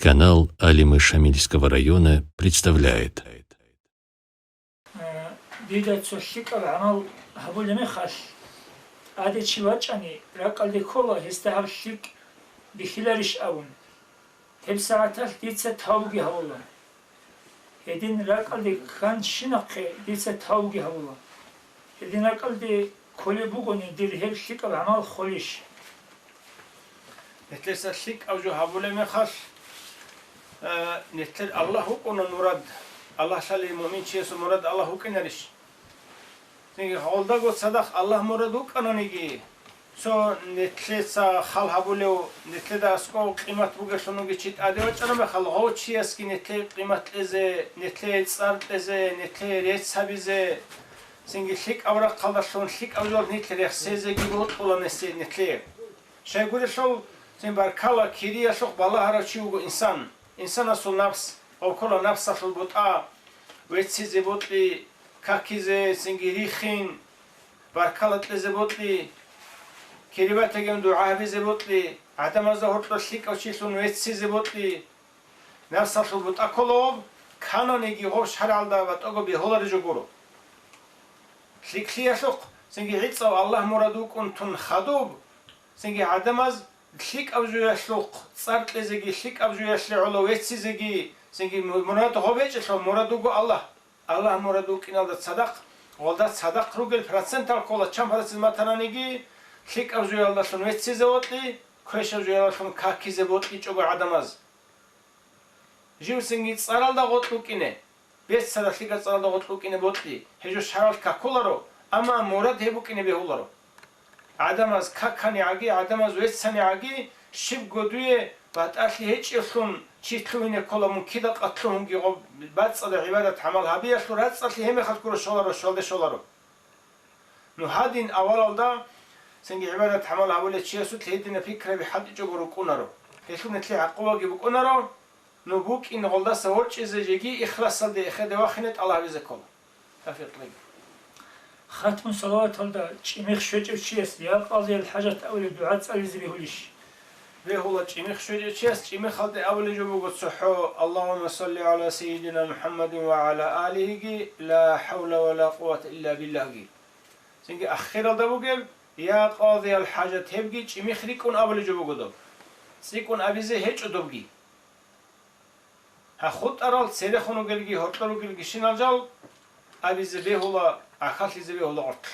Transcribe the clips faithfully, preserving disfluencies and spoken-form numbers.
Канал Алимы Шамильского района представляет. Э, дида цо лъикӀаб гӀамал гьабулеб мехалъ, тӀаде чи вачӀани, ракӀалде ккола гьесда гьаб лъикӀ бихьиларищ абун. ГьебсагӀаталъ дица тавбуги гьабула. Гьедин ракӀалде кканщинахъе дица тавбуги гьабула. Гьедин ракӀалде кколеб бугони дир гьеб лъикӀаб гӀамал холищ? Нилъеца лъикӀаб жо гьабулеб мехалъ, э, нилъер Аллагь вукӀуна мурад, Аллагь лъалей муъминчиясул мурад Аллагь вукӀинарищ? Цинги гьолдаго цадахъ Аллагь мурад вукӀананиги, цо нилъеца хал гьабулев, нилъеда аскӀов къимат бугелъун вугев чи тӀаде вачӀараб мехалъ, гъов чиясги нилъее къимат кьезе, нилъее цӀар кьезе, нилъее рецц гьабизе, цинги лъикӀаб рахъалдалъун лъикӀаб жо нилъ рехсезеги бокьула нилъе-, нилъее. Щайгурелъул, цин баркала, кириялъухъ балагьарав чи вуго инсан. Инсанасул напс, гъов ккола напсалъул бутӀа, веццизе бокьи, какизе, цинги рихин, баркала кьезе бокьи, кири батаги дугӀа гьабизе бокьи, гӀадамазда гьоркьор лъикӀав чилъун веццизе бокьи. Напсалъул бутӀа ккола гъоб, кананиги гъоб шаргӀалда батӀаго бегьулареб жо гуро. ЛъикӀлъиялъухъ, цинги гӀицӀав Аллагь мурад вукӀун тун хадуб, цинги гӀадамаз лъикӀаб жуялъухъ цӀар кьезеги, лъикӀаб жуялъе гӀоло веццизеги, цинги му-, мурад гъоб гьечӀелъул, мурад вуго Аллагь. Аллагь мурад вукӀиналда цадахъ, гъолда цадахъ ругел процентал ккола, чан процент батаниги, лъикӀаб жуялдалъун веццизе вокьи, квешаб жуялдалъун какизе бокьичӀого гӀадамаз. Живцинги цӀаралда гъоркь вукӀине, беццаралъига цӀаралда гъоркь вукӀине бокьи, гьеб жо шаргӀалъ какуларо, амма мурад гьеб букӀине бегьуларо. ГӀадамаз каканигӀаги, гӀадамаз веццанигӀаги, щибго дуе батӀалъи гьечӀевлъун чи лъугьине ккола, мун кида къатлъугьунги гъоб бацӀцӀадаб гӀибадат-гӀамал гьабиялъул рацӀцӀалъи гьеб мехалъ гуро щоларо, щвалде щоларо. Ну, гьадин авалалда цинги гӀибадат-гӀамал гьабулев чиясулъ гьединаб пикраби хӀалтӀичӀого рукӀунаро. Гьелъул нилъее гӀакъубаги букӀунаро, ну, букӀин гъолдаса ворчӀизе жеги ихласалде эхеде вахине тӀалабизе ккола. Тавфикъ кьеги. Хатму салаваталда чӀимих щвечӀев чияс я къазиял хӀажат абулеб дугӀа цӀализе бегьулищ? Бегьула, чӀимих щвечӀев чияс чӀимихалде абулеб жо буго цохӀо: «Аллагьумма салли гӀала сайидина МухӀаммадин ва гӀала алигьиги, ла хӀавла ва ла къуввата илла биллагьги». Цинги ахиралда бугеб: «Я къазиял хӀажат», гьебги чӀимих рикӀкӀун абулеб жо буго доб. ЦӀикӀкӀун абизе гьечӀо добги. Гьа, хутӀарал церехун ругелги, гьоркьор ругелги щинал жал абизе бегьула, гӀахьаллъизе бегьула гъоркь.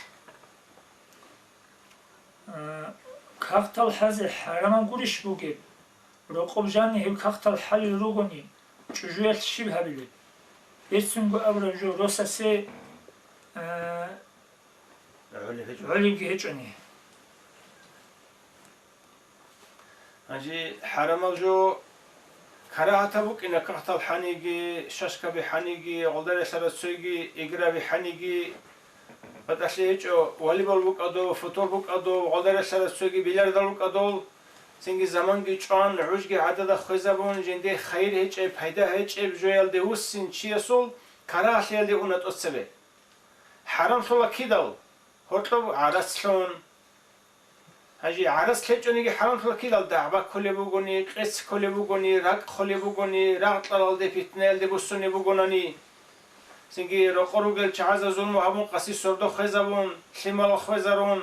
А, кагътал хӀазе хӀарамаб гурищ бугеб? Рокъоб жанни гьеб кагътал хӀалел ругони, чӀужуялъ щиб гьабилеб? Берцинго абураб жо росасе, а, гӀолеб гьечӀо. ГӀолебги гьечӀони. Гьанже хӀарамал жо карагьатаб букӀина, кагътал хӀаниги, шашкаби хӀаниги, гъолдарелъараб цойги играби хӀаниги, батӀалъи гьечӀо, волейбол букӀадул, футбол букӀадул, гъолдарелъараб цойги бильярдал букӀадул, цинги заманги чӀван, гӀужги гӀадада хвезабун, жинде хайир гьечӀеб, пайда гьечӀеб жоялде вуссин чиясул карагьалъиялде уна тӀоцебе. ХӀарамлъула кидал, гьоркьоб гӀарац лъун. Гьанже гӀарац лъечӀониги хӀарамлъула кидал, дагӀба кколеб бугони, къец кколеб бугони, ракӀ холеб бугони, рагъ-кьалалде, питнаялде буссунеб бугонани. Цинги рокъор ругел чагӀазда зулму гьабун, къаси сордо хвезабун, лъимал хвезарун,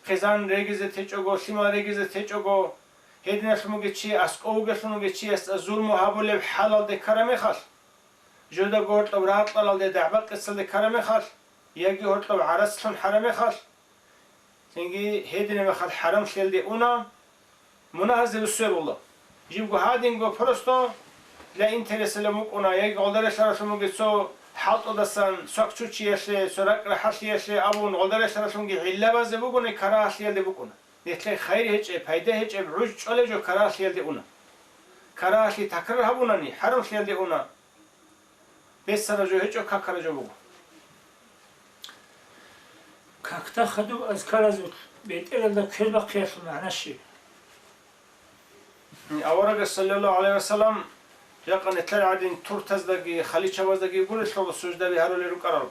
хъизан регизе течӀого, лъимал регизе течӀого, гьединалъун бугев чи, аскӀов вугелъун вугев чиясда зулму гьабулеб хӀалалде ккараб мехалъ, жодого гьоркьоб рагъ-кьалалде, дагӀба-къецалде ккараб мехалъ, яги гьоркьоб гӀарац лъун хӀараб мехалъ, цинги гьединаб мехалъ хӀарамлъиялде уна, мунагьазе руссебула. Жибго гьадинго просто для интереса мукӀуна, яги гъолдарелъаралъун бугеб цо хӀалтӀудасан, цвакчучиялъе, цо ракӀ-рахӀалъиялъе абун, гъолдарелъаралъунги гӀиллабазе бугони, карагьалъиялде букӀуна. Нилъее хайир гьечӀеб, пайда гьечӀеб гӀуж чӀолеб жо карагьалъиялде уна. Карагьалъи такрар гьабунани, хӀарамлъиялде уна. Беццараб жо гьечӀо, какараб жо буго. Какда хадуб азкаразулъ бетӀералда квербахъиялъул магӀна щиб? Аварагас, саллаллагьу гӀалайгьи вассалам, жакъа нилъер гӀадин туртаздаги халичабаздаги гурелъул суждаби гьарулел рукӀарал.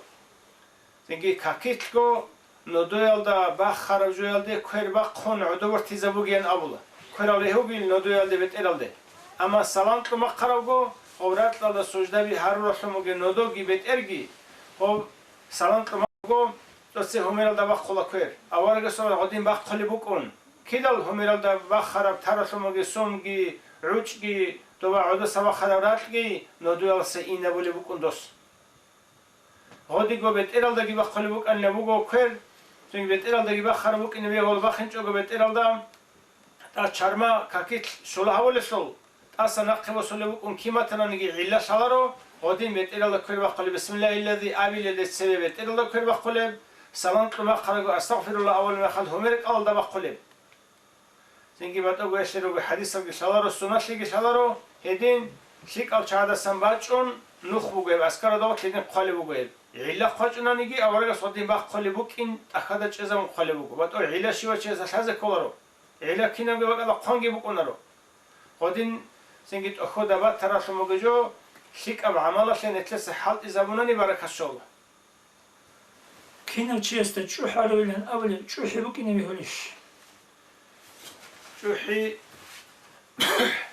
Цинги какилъго нодоялда бахараб жоялде квер бахъун гӀодобортизабугеян абула. Кверал регьугил нодоялде бетӀералде. Амма салам кьун бахъарабго, гъоб ракьалда суждаби гьаруралъун бугеб нодоги бетӀерги, гъоб салам кьун бахъарабго, цоце гьумералда бахъула квер. Аварагасул гъодин бахъулеб букӀун. Кидал гьумералда бахъараб таралъун бугеб сомги, гӀучӀги, доба гӀодоса бахъараб ракьги нодуялдаса инабулеб букӀун дос. Гъодиго бетӀералдаги бахъулеб букӀанила буго квер, цинги бетӀералдаги бахъараб букӀине бегьула бахинчӀого бетӀералда, тӀад чарма какилъ щула гьавулелъул, тӀаса нахъе босулеб букӀун кин батананиги гӀилла лъаларо, гъодин бетӀералда квер бахъулеб, бисмиллагьиллази абилелде цебе бетӀералда квер бахъулеб, салам кьун бахъарабго, астагъфируллагь абулеб мехалъ гьумер кӀалалда бахъулеб. Цинги батӀа гвелъе руго хӀадисалги лъаларо, суналъиги лъаларо, гьедин лъикӀал чагӀадасан бачӀун нух бугеб, аскаралда гъорлъ гьедин хъвалеб бугеб. ГӀилла хъвачӀунаниги, аварагас гъодин бахъулеб букӀин тӀахьазда чӀезабун хъвалеб буго. БатӀа гӀилла щивав чиясда лъазе кколаро. ГӀилла кинабги бакӀалда хъванги букӀунаро. Гъодин цинги тӀохьода батаралъун бугеб жо, лъикӀаб гӀамалалъе нилъеца хӀалтӀизабунани баракат щола. Кинав чиясда чӀухӀи гьарулилан абулеб чӀухӀи букӀине бегьулищ? ЧӀухӀи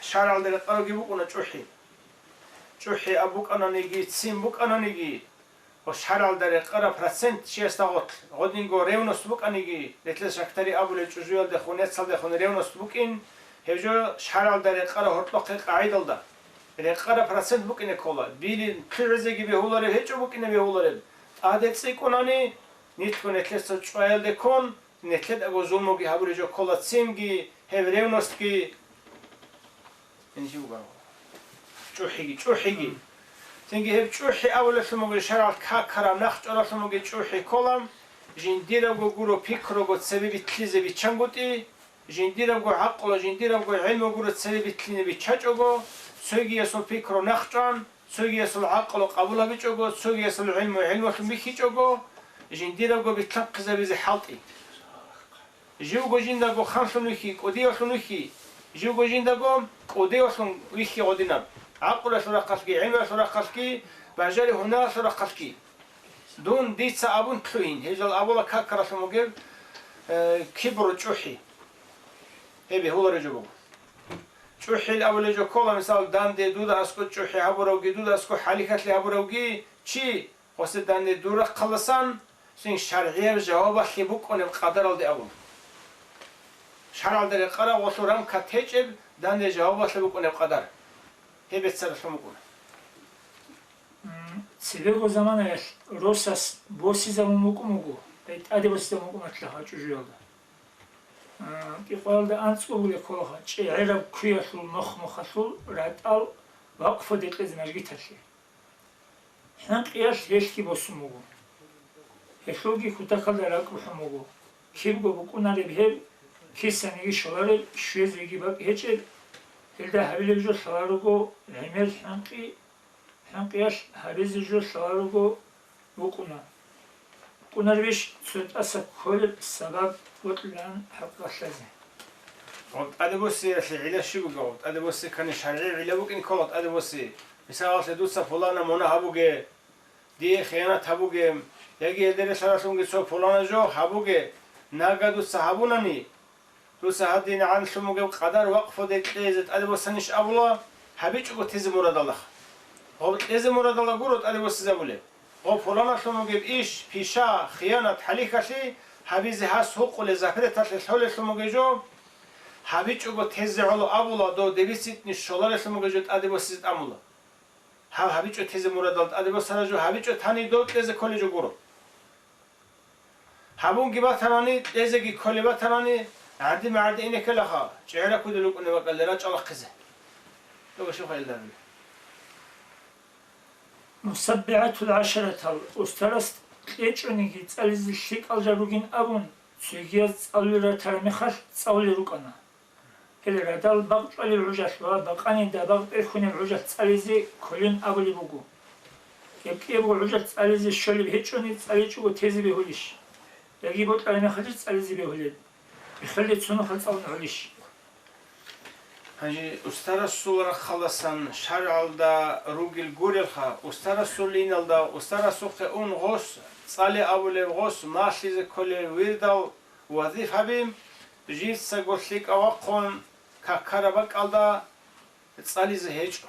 шаргӀалда рекъарабги букӀуна чӀухӀи. ЧӀухӀи аб букӀананиги, ццин букӀананиги, ва шаргӀалда рекъараб процент чиясда гъорлъ, гъодинго ревность букӀаниги, нилъеца шахтари абулеб чӀужуялдехун, яцалдехун ревность букӀин, гьеб жо шаргӀалда рекъараб гьоркьохъеб къагӀидалда. Рекъараб процент букӀине ккола, били лъугӀизеги бегьулареб гьечӀо букӀине бегьулареб. ТӀаде цӀикӀкӀунани, нилъго нилъеца чӀваялде ккун, нилъедаго зулмуги гьабулеб жо ккола, ццинги, гьеб ревностьги, гьениб буго, чӀухӀиги, чӀухӀиги. Цинги гьеб чӀухӀи абулелъун буго, шаргӀалъ какараб нахъчӀваралъун буго чӀухӀи ккола, жиндирабго гуро пикруго цебе битлъизе биччангутӀи, жиндирабго гӀакълу, жиндирабго гӀелму гуро цебе битлъине биччачӀого, цогиясул пикру нахъчӀван, цогиясул гӀакълу къабул гьабичӀого, цогиясул гӀелму гӀелмулъун бихьичӀого, жиндирабго битлъанхъизабизе хӀалтӀи. Живго жиндаго ханлъун вихьи, кӀудиявлъун вихьи, живго жиндаго кӀудиявлъун вихьи гъодинаб, гӀакълуялъул рахъалъги, гӀелмуялъул рахъалъги, бажари-гьунаралъул рахъалъги. Дун дица абун лъугьин, гьезал абула какаралъун бугеб, э, кибру, чӀухӀи. Гьеб бегьулареб жо буго. ЧӀухӀил абулеб жо ккола, мисал, данде дуда аскӀо чӀухӀи гьабуравги, дуда аскӀо хӀалихьалъи гьабуравги чи, гъосе данде дур рахъалдасан, цин шаргӀияб жавабалъе букӀунеб къадаралде абун. ШаргӀалда рекъараб гъолъул рамка течӀеб данде жавабалъе букӀунеб къадар. Гьеб беццаралъун букӀуна. М, цебего заманаялъ росас босизабун букӀун буго, ай тӀаде босизабун букӀун батила гьа чӀужуялда. А, кӀикъоялда анцӀго бугеб кколаха, чӀегӀераб куялъул мохмохалъул ратӀал вакъфуде кьезе мажгиталъе. ХӀинкъиялъ гьелъги босун буго. Гьелъулги кутакалда ракӀ бухӀун буго. Кибго букӀунареб гьеб, кисаниги щолареб, щвезеги бакӀ гьечӀеб, гьелда гьабилеб жо лъаларого гӀемер хӀинкъи, хӀинкъиялъ гьабизе жо лъаларого букӀуна. БукӀунаребищ цо тӀаса кколеб сабаб бокьилаан хӀакъалъазе? Гъоб тӀаде босиялъе гӀилла щиб буго? Гъоб тӀаде босе ккани шаргӀи гӀилла букӀин ккола тӀаде босе. Мисалалъе, дуца пулана мунагь гьабуге, дие хиянат гьабуге, яги гьелде релълъаралъунги цо пулана жо гьабуге, нага дуца гьабунани, дуца гьадин гӀанлъун бугеб къадар вакъфуде кьезе тӀаде босанищ абула, гьабичӀого тезе мурадалда. Гъоб кьезе мурадалда гуро тӀаде босизабулеб. Гъоб пуланалъун бугеб иш, пиша, хиянат, хӀалихьалъи гьабизе гьас гьукъулеб запреталъе лъолелъун бугеб жо, гьабичӀого тезе гӀоло абула, дов дебицитнищ щоларелъун бугеб жо тӀаде босизе тӀамула. Гьаб гьабичӀо тезе мурадалда тӀаде босараб жо гьабичӀо тани дов кьезе кколеб жо гуро. Гьабунги батанани, кьезеги кколеб батанани, гӀади-магӀади ине ккелаха, чӀегӀераб кколел рукӀунеб бакӀалде рачӀалахъизе. Дова щибха илдарни? МусаббигӀатул гӀашаратал устарас кьечӀониги цӀализе лъикӀал жал ругин абун, цогияз цӀалулел ратараб мехалъ цӀалулел рукӀана. Гьел радал бакъчӀвалел гӀужалъ ва бакъани дабагъ тӀерхьунел гӀужалъ цӀализе кколин абулеб буго. Гьеб кӀиябго гӀужалъ цӀализе щолеб гьечӀони, цӀаличӀого тезе бегьулищ? Яги бокьараб мехалъищ цӀализе бегьулеб? Михалде цо нухал цӀалун гӀолищ? Гьанже устарасул рахъалдасан шаргӀалда ругел гурелха, устарасул иналда, устарасухъе ун гъос цӀале абулеб, гъос малъизе кколел вирдал, вазифаби, жинцаго лъикӀав вахъун какараб бакӀалда, цӀализе гьечӀо.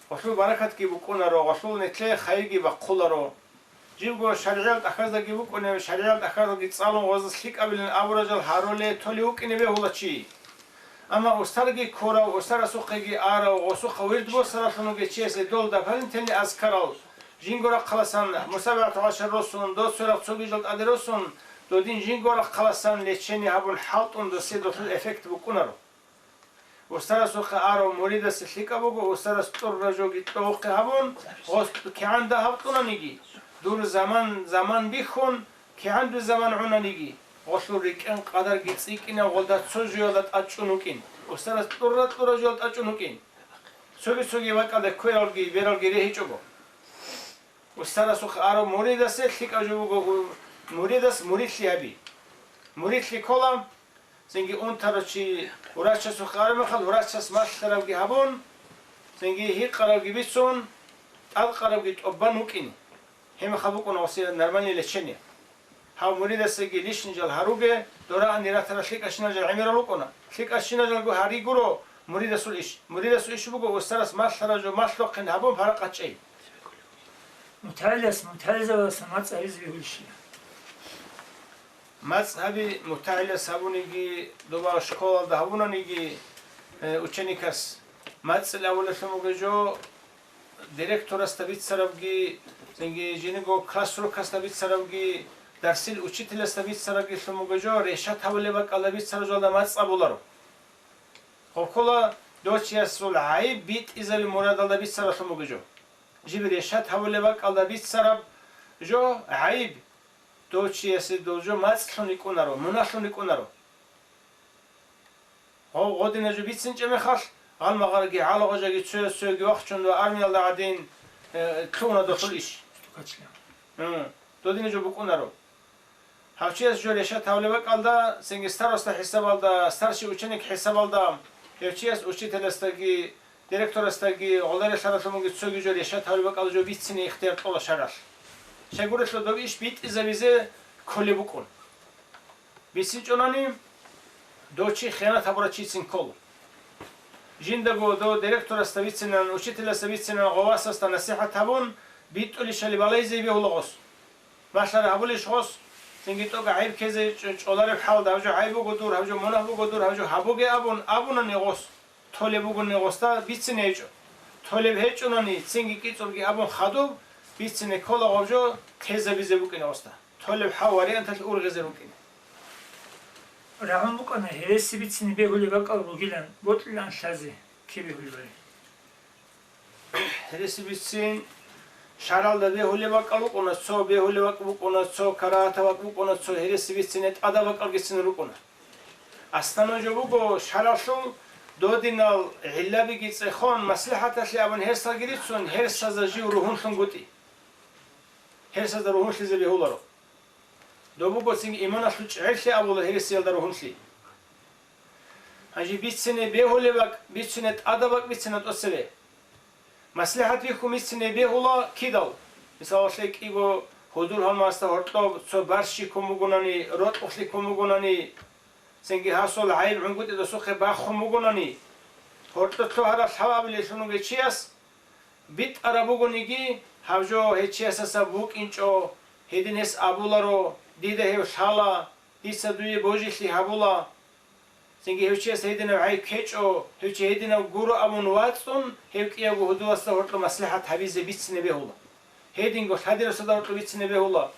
Гъолъул баракатги букӀунаро, гъолъул нилъее хайирги бахъуларо. Жибго шаригӀиял тӀахьаздаги букӀунеб, шаригӀиял тӀахьаздаги цӀалун гъоза лъикӀабилан абурал жал гьаруле толев вукӀине бегьула чи. Амма устарги ккурав, устарасухъеги арав, гъосухъа вирд босаралъун вугев чиясе дол дополнительный азкарал, жинго рахъаласан, Муса бегӀтагъашал росун, дос цояб цоги жал тӀаде росун, додин жинго рахъаласан лечение гьабун хӀалтӀун, досе долъул эффект букӀунаро. Устарасухъа арав муридасе лъикӀаб буго, устарас тӀура жоги кьовухъе гьабун, гъос кигӀан дагь гьаб кьунаниги, дур заман, заман бихьун, кигӀан дур заман гӀунаниги, гъолъул рикӀкӀин къадарги цӀикӀкӀинав гъолда цо жоялда тӀачӀун вукӀин, устарас тӀура-тӀура жоял тӀачӀун вукӀин. Цоги-цоги бакӀалда квералги бералги регьичӀого. Устарасухъа арав муридасе лъикӀаб жо буго, у-, муридас муридлъи гьаби. Муридлъи ккола, цинги унтарав чи врачасухъа араб мехалъ, врачас малъарабги гьабун, цинги гьикъарабги бицун, тӀадкъарабги тӀубан вукӀин. Гьеб мехалъ букӀуна гъосие нормальное лечение. Гьав муридасеги лишний жал гьаруге, дораан ратарал лъикӀащинал жал гӀемерал рукӀуна. ЛъикӀащинал жалго гьари гуро муридасул иш. Муридасул иш буго устарас малъараб жо малъухъин гьабун паракъат чӀей. МутагӀилас мутагӀилзабазасан мацӀ гьабизе бегьулищила? МацӀ гьаби мутагӀилас гьабуниги, доба школалда гьабунаниги, э, ученикас мацӀил авулалъун буго жо, директорасда бицарабги, цинги жиниго классрукасда бицарабги, дарсил учителасда бицарабгилъун буго жо, решат гьабулеб бакӀалда бицараб жоялда мацӀ абуларо. Гъоб ккола дов чиясул гӀайиб битӀизаби мурадалда бицаралъун буго жо. Жиб решат гьабулеб бакӀалда бицараб жо гӀайиб, дов чиясе дов жо мацӀлъун рикӀкӀунаро, мунагьлъун рикӀкӀунаро. Гъо-, гъодинаб жо бицинчӀеб мехалъ, гъалмагъарги, гӀалагъажаги, цояс цояги вахчун ва армиялда гӀадин, э, лъугьуна дохъул иш. М, додинаб жо букӀунаро. Гьав чияс жо решат гьабулеб бакӀалда, цинги староста хӀисабалда, старший ученик хӀисабалда, гьев чияс учителасдаги, директорасдаги, гъоларелъаралъумаги цоги жо решат гьабулеб бакӀалда жо бицине ихтияр кьола шаргӀалъ. Щайгурелъул доб иш битӀизабизе кколеб букӀун. БицинчӀонани, дов чи хиянат гьабурав чицин ккола. Жиндаго дов директорасда бицинан, учителасда бицинан, гъов васасда насихӀат гьабун, битӀулищали балайзе бегьула гъос. Малъара гьабулищ гъос, цинги тӀокӀаб гӀайиб ккезе чӀо-, чӀолареб хӀалда, гьаб жо гӀайиб буго дур, гьаб жо мунагь буго дур, гьаб жо гьабуге абун абунани гъос, толеб бугони гъосда бицине гьечӀо. Толеб гьечӀонани, цинги кӀицӀулги абун хадуб, бицине ккола гъаб жо тезабизе букӀине гъосда. Толеб гьав варианталъ ургъизе рукӀине. РагӀун букӀана гьереси бицине бегьулеб бакӀал ругилан, бокьилаан лъазе, кибе бегьулебали. Гьереси бицин шаргӀалда бегьулеб бакӀал букӀуна, цо бегьулеб бакӀ букӀуна, цо карагьатаб бакӀ букӀуна, цо гьереси бицине тӀадаб бакӀалгицин рукӀуна. Аслан жо буго шаргӀалъул додинал гӀиллабиги цӀехон, маслихӀаталъе абун гьерсалги рицун, гьерсазда жив ругьунлъунгутӀи. Гьерсазда ругьунлъизе бегьуларо. Доб буго цинги иманалъул чӀегӀерлъи абула гьересиялда ругьунлъи. Гьанже бицине бегьулеб бакӀ, бицине тӀадаб бакӀ бицина тӀоцебе. МаслихӀат бихьун бицине бегьула кидал. Мисалалъе, кӀиго гьудул-гьалмагъасда гьоркьоб цо барщиккун бугонани, рокьулъиккун бугонани, цинги гьасул гӀайиб гӀунгутӀи досухъе бахун бугонани, гьоркьоб лъугьарал лъабабилелъун вугев чияс битӀараб бугониги, гьаб жо гьев чиясаса букӀинчӀо, гьедин гьес абуларо, дида гьев лъала, дица дуе божилъи гьабула. Цинги гьев чияс гьединаб гӀайиб ккечӀо, гьев чи гьединав гуро абун вацӀцӀун, гьев кӀиявго гьудуласда гьоркьоб маслихӀат гьабизе бицине бегьула. Гьединго лъадирасда гьоркьоб бицине бегьула.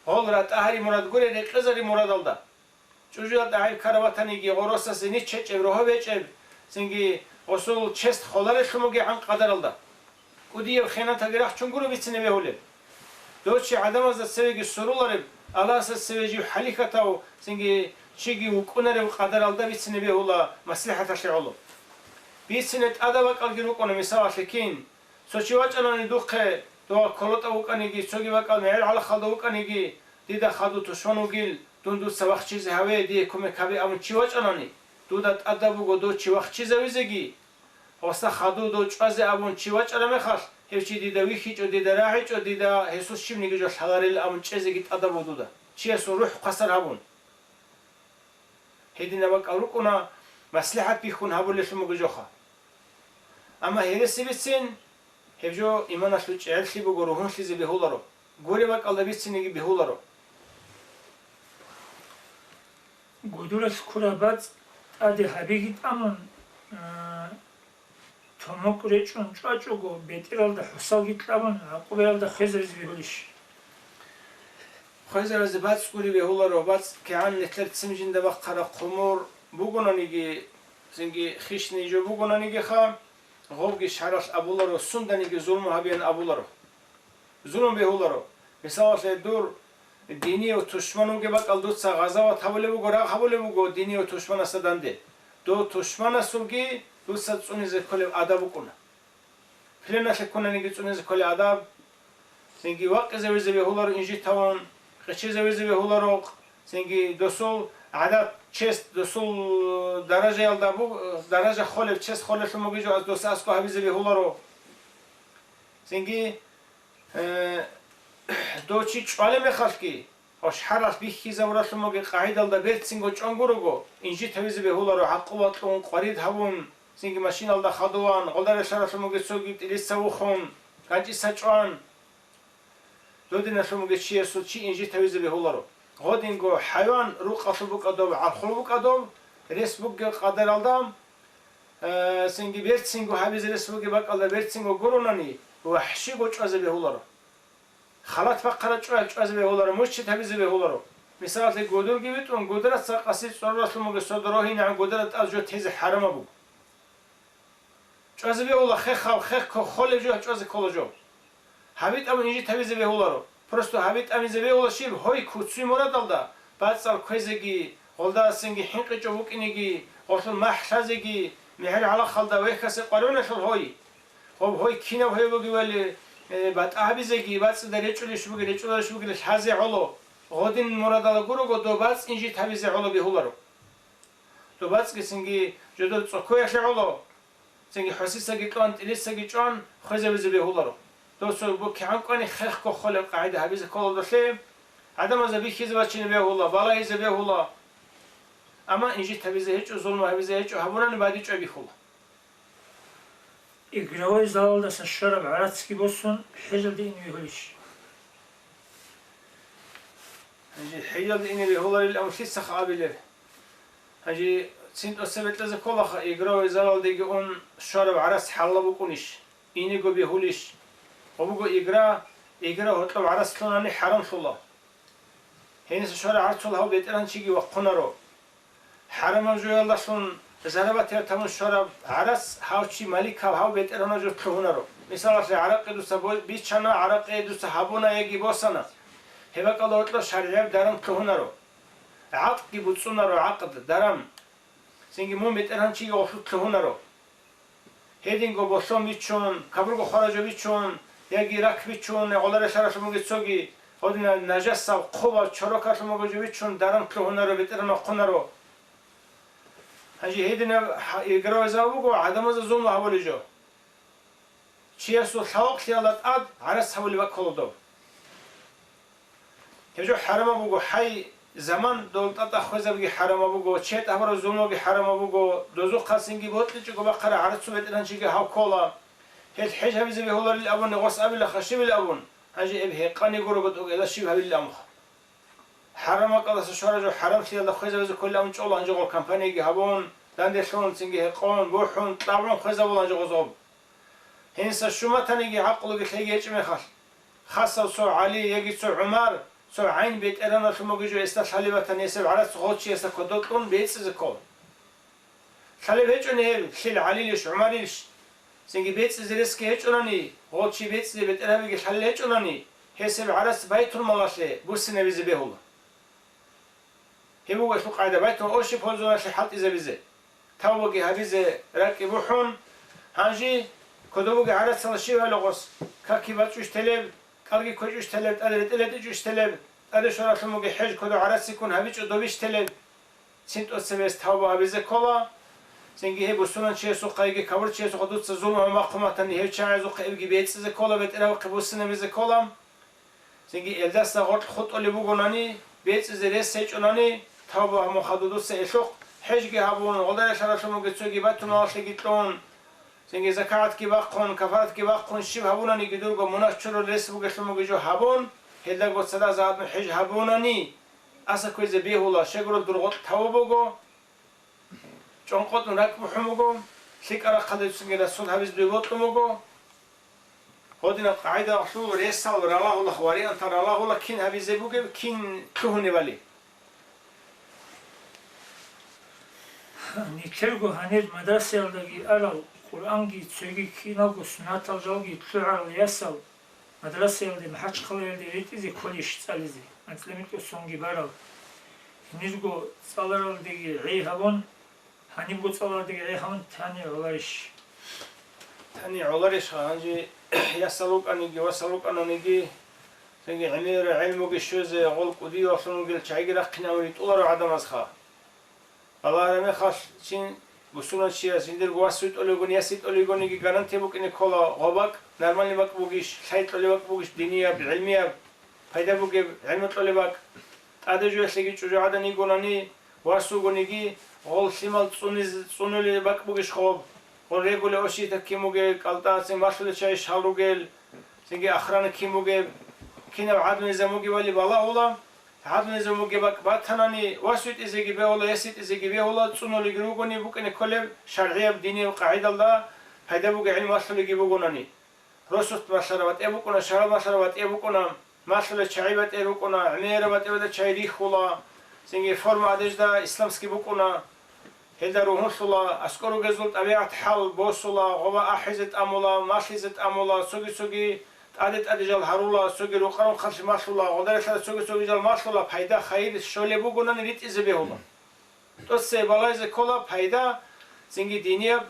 Гъол ратӀа гьари мурад гуре рекъезари мурадалда. ЧӀужуялда гӀайиб ккараб батаниги, гъоросасе нич гьечӀеб, рогьо бечӀеб, цинги гъосул чест холарелъун бугегӀан къадаралда. КӀудияб хиянаталги рахчун гуро бицине бегьулеб. Дов чи гӀадамазда цевеги сурулареб, Аллагьасда цеве жив хӀалихьатав, цинги чиги вукӀунарев къадаралда бицине бегьула маслихӀаталъе гӀоло. Бицине тӀадаб бакӀалги рукӀуна, мисалалъе кин, цо чи вачӀанани духъе, дова колотӀа вукӀаниги, цоги бакӀал мегӀер гӀалахалда вукӀаниги, дида хадув тушман вугил, дун дуца вахчизе гьаве, дие кумек гьабе абун чи вачӀанани, дуда тӀадаб буго дов чи вахчизавизеги, гъосда хадув дов чӀвазе абун чи вачӀараб мехалъ, гьев чи дида вихьичӀо, дида рагӀичӀо, дида гьесул щибниги жо лъаларел абун чӀезеги тӀадаб буго дуда, чиясул рухӀ хвасар гьабун. Гьединаб бакӀал рукӀуна, маслихӀат бихьун гьабулелъун буго жоха. Амма гьереси бицин, гьеб жо иманалъул чӀегӀерлъи буго, ругьунлъизе бегьуларо, гуреб бакӀалда бицинеги бегьуларо. Гудуралъ ккураб бацӀ тӀаде гьабиги тӀамун, а, томокӀ речӀун чӀвачӀого, бетӀералда хӀусалги кьабун, гӀакъубаялда хвезаризе бегьулищ? Хвезаризе бацӀ гури бегьуларо, бацӀ кигӀан нилъер ццин жинда бахъараб хъумур бугонаниги, цинги хищный жо бугонанигиха, гъобги шаргӀалъ абуларо, сунданиги зулму гьабеян абуларо. Зулму бегьуларо. Мисалалъе, дур динияв тушман вугеб бакӀал дуца гъазават гьабулеб буго, рагъ гьабулеб буго динияв тушманасда данде. Дов тушманасулги дуца цӀунизе кколеб адаб букӀуна. Пленалъе ккунаниги цӀунизе кколеб адаб, цинги вакъизавизе бегьуларо инжит гьавун, къечезавизе бегьуларо, цинги досул гӀадат, чест, досул даражаялда бу-, даража холеб, чест холелъун бугеб жо аз досда аскӀоб гьабизе бегьуларо. Цинги, э, дов чи чӀвалеб мехалъги, ва шаргӀалъ бихьизабуралъун бугеб къагӀидалда берцинго чӀван гурого, инжит гьавизе бегьуларо, гӀакъуба кьун, къварид гьабун, цинги машиналда хадуван, гъолда релълъаралъун бугеб цоги тӀилица вухун, ганчӀица чӀван, додиналъун бугев чиясул чи инжит гьавизе бегьуларо. Гъодинго хӀайван рукъалъул букӀадаб, гӀалхул букӀадаб, рес бугеб къадаралда, э, цинги берцинго гьабизе рес бугеб бакӀалда берцинго гуронани, вахӀшиго чӀвазе бегьуларо. Халат бахъараб чӀваялъ чӀвазе бегьуларо, мужчид гьабизе бегьуларо. Мисалалъе, гудурги витӀун, гудураца къаси цӀороралъун бугеб сордо рогьинегӀан гудуралда тӀад жо тезе хӀарамаб буго. ЧӀвазе бегьула хехал, хехго холеб жо чӀвазе ккола жо. Гьаби тӀамун инжит гьабизе бегьуларо. Просто гьаби тӀамизе бегьула щиб, гьой куцуй мурадалда, бацӀцӀал кквезеги, гъолдасанги хӀинкъичӀо букӀинеги, гъолъул махӀ лъазеги, мегьер гьалахалда вехьасе къваригӀуналъул гьой. Гъоб гьой кинаб гьой бугевали, э, батӀа гьабизеги, бацӀцӀида речӀулищ буги, речӀуларищ бугели лъазе гӀоло. Гъодин мурадала гурого доб бацӀцӀ инжит гьабизе гӀоло бегьуларо. Доб бацӀцӀги цинги жодор цӀокоялъе гӀоло, цинги хӀусисаги кьван, тӀилисаги чӀван, хвезабизе бегьуларо. Досул бу-, кигӀан кӀвани хехго холеб къагӀида гьабизе ккола долъе, гӀадамазда бихьизе бачине бегьула, балагьизе бегьула. Амма инжит гьабизе гьечӀо, зулму гьабизе гьечӀо, гьабунани бадиб чӀвай бихьула. Игровой залалдаса щвараб гӀарацги босун, хӀежалде ине бегьулищ? Гьанже хӀежалде ине бегьуларил амру лъицаха абилеб? Гьанже цин тӀоцебе кьезе кколаха, игровой залалдеги ун щвараб гӀарац хӀалла букӀунищ, инего бегьулищ? Гъо буго игра, игра гьоркьоб гӀарац лъунани хӀарамлъула. Гьениса щвараб гӀарцул гьав бетӀергьанчиги вахъунаро. ХӀарамаб жоялдалъун зарабатияб тамун щвараб гӀарац гьав чи маликав гьав бетӀергьанав жо лъугьунаро. Мисалалъе, гӀаракъи дуца бо-, биччана, гӀаракъи дуца гьабуна яги босана. Гьеб бакӀалда гьоркьоб шаргӀияб даран лъугьунаро. ГӀакъдги буцӀцӀунаро, гӀакъд, даран. Цинги мун бетӀергьанчиги гъолъулъ лъугьунаро. Гьединго болъон бичун, кабурго хваражо бичун, яги рак бичун, гӀоларелъаралъун бугеб цоги, гьодинаб нажасаб, хъубаб, чорокалъун бугеб жо бичун, даран лъугьунаро, бетӀергьан вахъунаро. Гьанже гьединаб гьа-, игровой зал буго, гӀадамазда зулму гьабулеб жо. Чиясул лъавакълъиялда тӀад гӀарац гьабулеб баккула доб. Гьеб жо хӀарамаб буго, хӀай, заман дол тӀатӀа хвезабиги хӀарамаб буго, чед гьабураб зулмуги хӀарамаб буго, дозухъасинги бокьичӀого бахъараб гӀарцул бетӀергьанчиги гьав ккола. Гьел хӀеж гьабизе бегьуларил абун, гъос абила хашибил абун, гьанже гьеб гьекъани гурого тӀокӀила щиб гьабилил абунха. ХӀарам бакӀалдаса щвараб жо хӀарамлъиялда хвезабизе кколил абун чӀола, гьанже гъол компаниги гьабун, данделъун, цинги гьекъон, бухӀун, кьабун хвезабула гьанже гъоз гъоб. Гьениса щуматаниги гӀакълуги лъеги гьечӀеб мехалъ, хасав цо ГӀали яги цо ГӀумар, цо гӀайн бетӀергьаналъун бугеб жо гьесда лъалеб батани, гьесеб гӀарац гъолчиясда кодоб кьун бецӀизе ккола. Лъалеб гьечӀони гьеб, лъил ГӀалилищ, ГӀумарилищ, цинги бецӀизе ресги гьечӀонани, гъолчи бецӀизе бетӀергьабиги лъалел гьечӀонани, гьесеб гӀарац байтулмалалъе буссинабизе бегьула. Гьеб буго гьелъул къагӀида, байтун ошиб пользованиялъе хӀалтӀизабизе, тавбаги гьабизе ракӀги бухӀун. Гьанже кодобуги гӀарацала щиб гьале гъос, какги бачӀущ телеб, кӀалги кквечӀущ телеб, тӀаде ретӀел ретӀичӀущ телеб, тӀаде щваралъун бугеб хӀеж кодоб гӀарациккун гьабичӀо добищ телеб? Цин тӀоцебес тавба гьабизе ккола. Цинги гьеб бусурманчиясухъа яги кабурчиясухъа дуца зулму гьабун бахъун батани, гьев чагӀазухъа эбги бецӀизе ккола, бетӀергьанухъе буссинабизе ккола. Цинги элдаса гъоркь хутӀулеб бугонани, бецӀизе рес гьечӀонани, тавба гьабун хадуб дуца элъухъ, хӀежги гьабун, гъолдарелъаралъун бугеб цоги батумалалъеги кьун, Цинги закагӀатги бахъун, кафаратги бахъун, щиб гьабунаниги дурго мунагь чурул рес бугелъул мугижо гьабун, гьелдаго цадахъ загьатун хӀеж гьабунани, аса кквезе бегьула, щегурал дур гъоркь таву буго, чӀонкъотӀун ракӀ бухӀун буго, лъикӀа рахъалдецунги расул гьабиз дуе бокьун буго. Гьодинаб къагӀидалъул ресал ралагьула, вариантал ралагьула кин гьабизе бугеб, кин лъугьунебали. Нилъерго гьанир мадрасаялдаги арал, Къуръанги цоги киналго суннатал жалги лъугӀарал ясал мадрасаялде, МахӀачхъалаялде ритӀизе кколищ цӀализе, анцӀила микьго сонги барал. Гьенирго цӀаларалдеги гӀей гьабун, гьанибго цӀаларалдеги гӀей гьабун тани гӀоларищ? Тани гӀоларищха, гьанже ясал вукӀаниги, васал вукӀананиги, цинги гӀемераб гӀелмуги щвезе, гъол кӀудиявлъун вугел чагӀиги рахъинавун ритӀуларо гӀадамазха. Балагьараб мехалъ, чин бусурманчияс жиндирго вас витӀулев вугони, яс витӀулев вугониги гарантия букӀине ккола, гъоб бакӀ нормальный бакӀ бугищ, лъай кьолеб бакӀ бугищ, динияб, гӀилмияб, пайда бугеб гӀилму кьолеб бакӀ. ТӀаде жоялъеги чӀужугӀадан йигонани, вас вугониги, гъол лъимал цӀуниз-, цӀунулеб бакӀ бугищ гъоб, гъол регуле ошита кин бугел, кӀалтӀа цин балъулел чагӀищ гьал ругел, цинги охрана кин бугеб, кинаб гӀадлу-низам бугебали балагьула. ГӀадлу-низам бугеб бакӀ батанани, вас витӀизеги бегьула, яс витӀизеги бегьула, цӀунулеги ругони букӀине кколеб шаргӀияб динияб къагӀидалда пайда бугеб гӀилму малъулеги бугонани. Росулъ малъараб батӀияб букӀуна, шагьаралъ малъараб батӀияб букӀуна, малъулел чагӀи батӀияб букӀуна, гӀемераб батӀияб чагӀи рихьула, цинги форма гьадежда исламский букӀуна. Гьелда ругьунлъула, аскӀор ругезул тӀабигӀат-хӀал босула, гъоба ахӀизе тӀамула, малъизе тӀамула, цоги-цоги тӀаде-тӀаде жал гьарула, цоги рукъа-рухъалъе малъула, гъодаралъа цоги-цоги жал малъула, пайда-хайир щолеб бугонани ритӀизе бегьула. ТӀоцебе балайзе ккола пайда, цинги динияб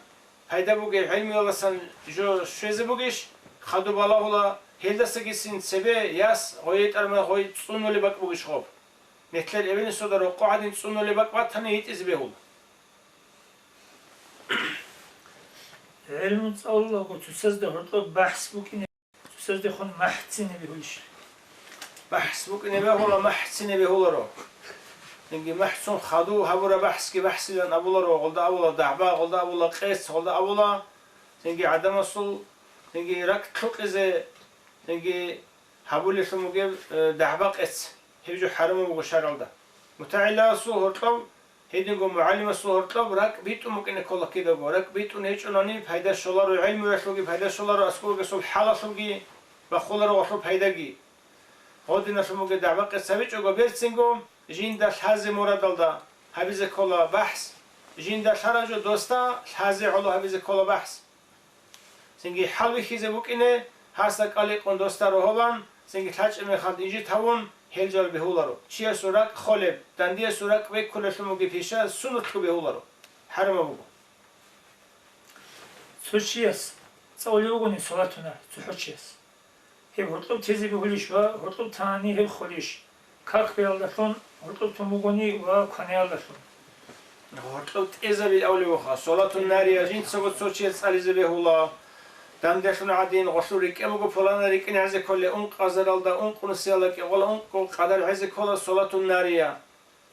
пайда бугеб гӀелмуялдасан жо щвезе бугищ, хадуб балагьула, гьелдасагицин цебе яс гъой тӀарма гъой цӀунулеб бакӀ бугищ гъоб. Нилъер эбел-инсуда рокъоб гӀадин цӀунулеб бакӀ батани, йитӀизе бегьула. ГӀелму цӀалулаго цоцазда гьоркьоб бахӀс букӀине, цоцаздехун махӀццинаб бегьулищ? БахӀс букӀине бегьула, махӀццинаб бегьуларо. Цинги махӀццун хадув гьабураб бахӀсги бахӀсилан абуларо, гъолда абула дагӀба, гъолда абула къец, гъолда абула цинги гӀадамасул цинги ракӀ лъукъизе, цинги гьабулелъун бугеб, э, дагӀба-къец, гьеб жо хӀарамаб буго шаргӀалда. МутагӀиласул гьоркьоб, гьединго мугӀалимасул гьоркьоб ракӀ битӀун букӀине ккола кидаго, ракӀ битӀун гьечӀонани пайда щоларо, гӀелмуялъулги пайда щоларо, аскӀоргесул хӀалалъулги бахуларо гъолъул пайдаги. Гъодиналъун бугеб дагӀба-къец гьабичӀого берцинго, жинда лъазе мурадалда гьабизе ккола бахӀс, жинда лъараб жо досда лъазе гӀоло гьабизе ккола бахӀс. Цинги хӀалбихьизе букӀине, гьасда кӀаликъун досда рогьобан, цинги лъачӀеб мехалда инжит гьавун, гьел жал бегьуларо. Чиясул ракӀ холеб, дандиясул ракӀ беккулелъун бугеб пиша сунутлъун бегьуларо. ХӀарамаб буго. Цо чияс цӀалулев вугони салатуна цохӀо чияс. Гьеб гьоркьоб тезе бегьулищ ва гьоркьоб танани гьеб холищ? Как беялдалъун гьоркьоб тун бугони ва кванаялдалъун? Гьоркьоб тӀезабил авлевуха, салатун нария жинцаго цо чияс цӀализе бегьула. Данделъун гӀадин, гъолъул рикӀкӀен буго пуланал рикӀкӀен гӀезе кколе, ункъазаралда, ункънусиялда кӀикъола ункъго къадар гӀезе ккола салатун нария.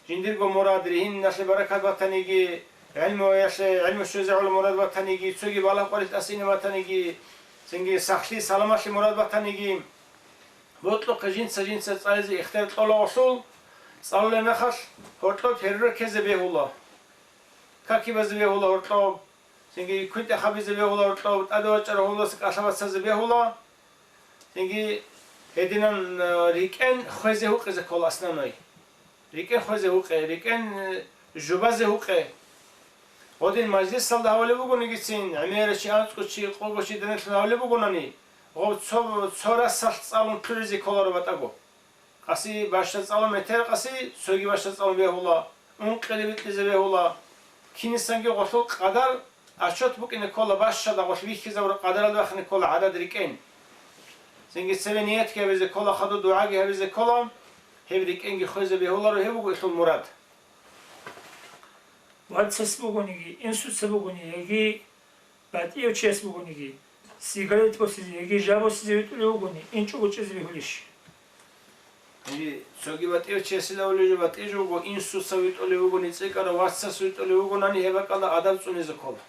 Жиндирго мурад, ригьиналъе баракат батаниги, гӀилмуялъе, гӀилму щвезе гӀоло мурад батаниги, цоги балагь-къварилъ тӀасине батаниги, цинги сахлъи-саламалъе мурад батаниги, бокьухъе жинца-жинца цӀализе ихтияр кьолагъулъул, цӀалулеб мехалъ, гьоркьоб гьеруреккезе бегьула, какибазе бегьула гьоркьоб, цинги квинтӀахъабизе бегьула гьоркьоб, тӀаде вачӀарав гьолдаса кӀалъа-вацазе бегьула, цинги гьединан, э, рикӀкӀен хвезе гьукъизе ккола основной. РикӀкӀен хвезе гьукъе, рикӀкӀен, э, жубазе гьукъе. Гъодин мажлисалда гьавулеб бугонигицин, гӀемерачи, анцӀго чи, къого чи данделъун гьавулеб бугонани, гъоб цо, цо расалъ цӀалун лъугӀизе кколаро батӀаго. Къаси бащад цӀалун метер къаси, цоги бащад цӀалун бегьула, ункъилеб бикьизе бегьула. Кинисанги гъолъул къадар, отчёт букӀине ккола бащада гъолъ бихьизабураб къадаралда бахине ккола гӀадад рикӀкӀен. Цинги цебе ниятги гьабизе ккола, хадуб дугӀаги гьабизе ккола, гьеб рикӀкӀенги хвезе бегьуларо, гьеб буго гьелъул мурад. Вацас бугониги, инсуца бугони, яги батӀияв чияс бугониги, сигарет босизе яги жа босизе витӀулев вугони, инчӀого чӀезе бегьулищ? Гьанже цоги батӀияв чиясила гьавулев жо батӀияб жо буго, инсуца витӀулев вугони, цӀикӀкӀарав вацас витӀулев вугонани, гьеб бакӀалда адаб цӀунизе ккола.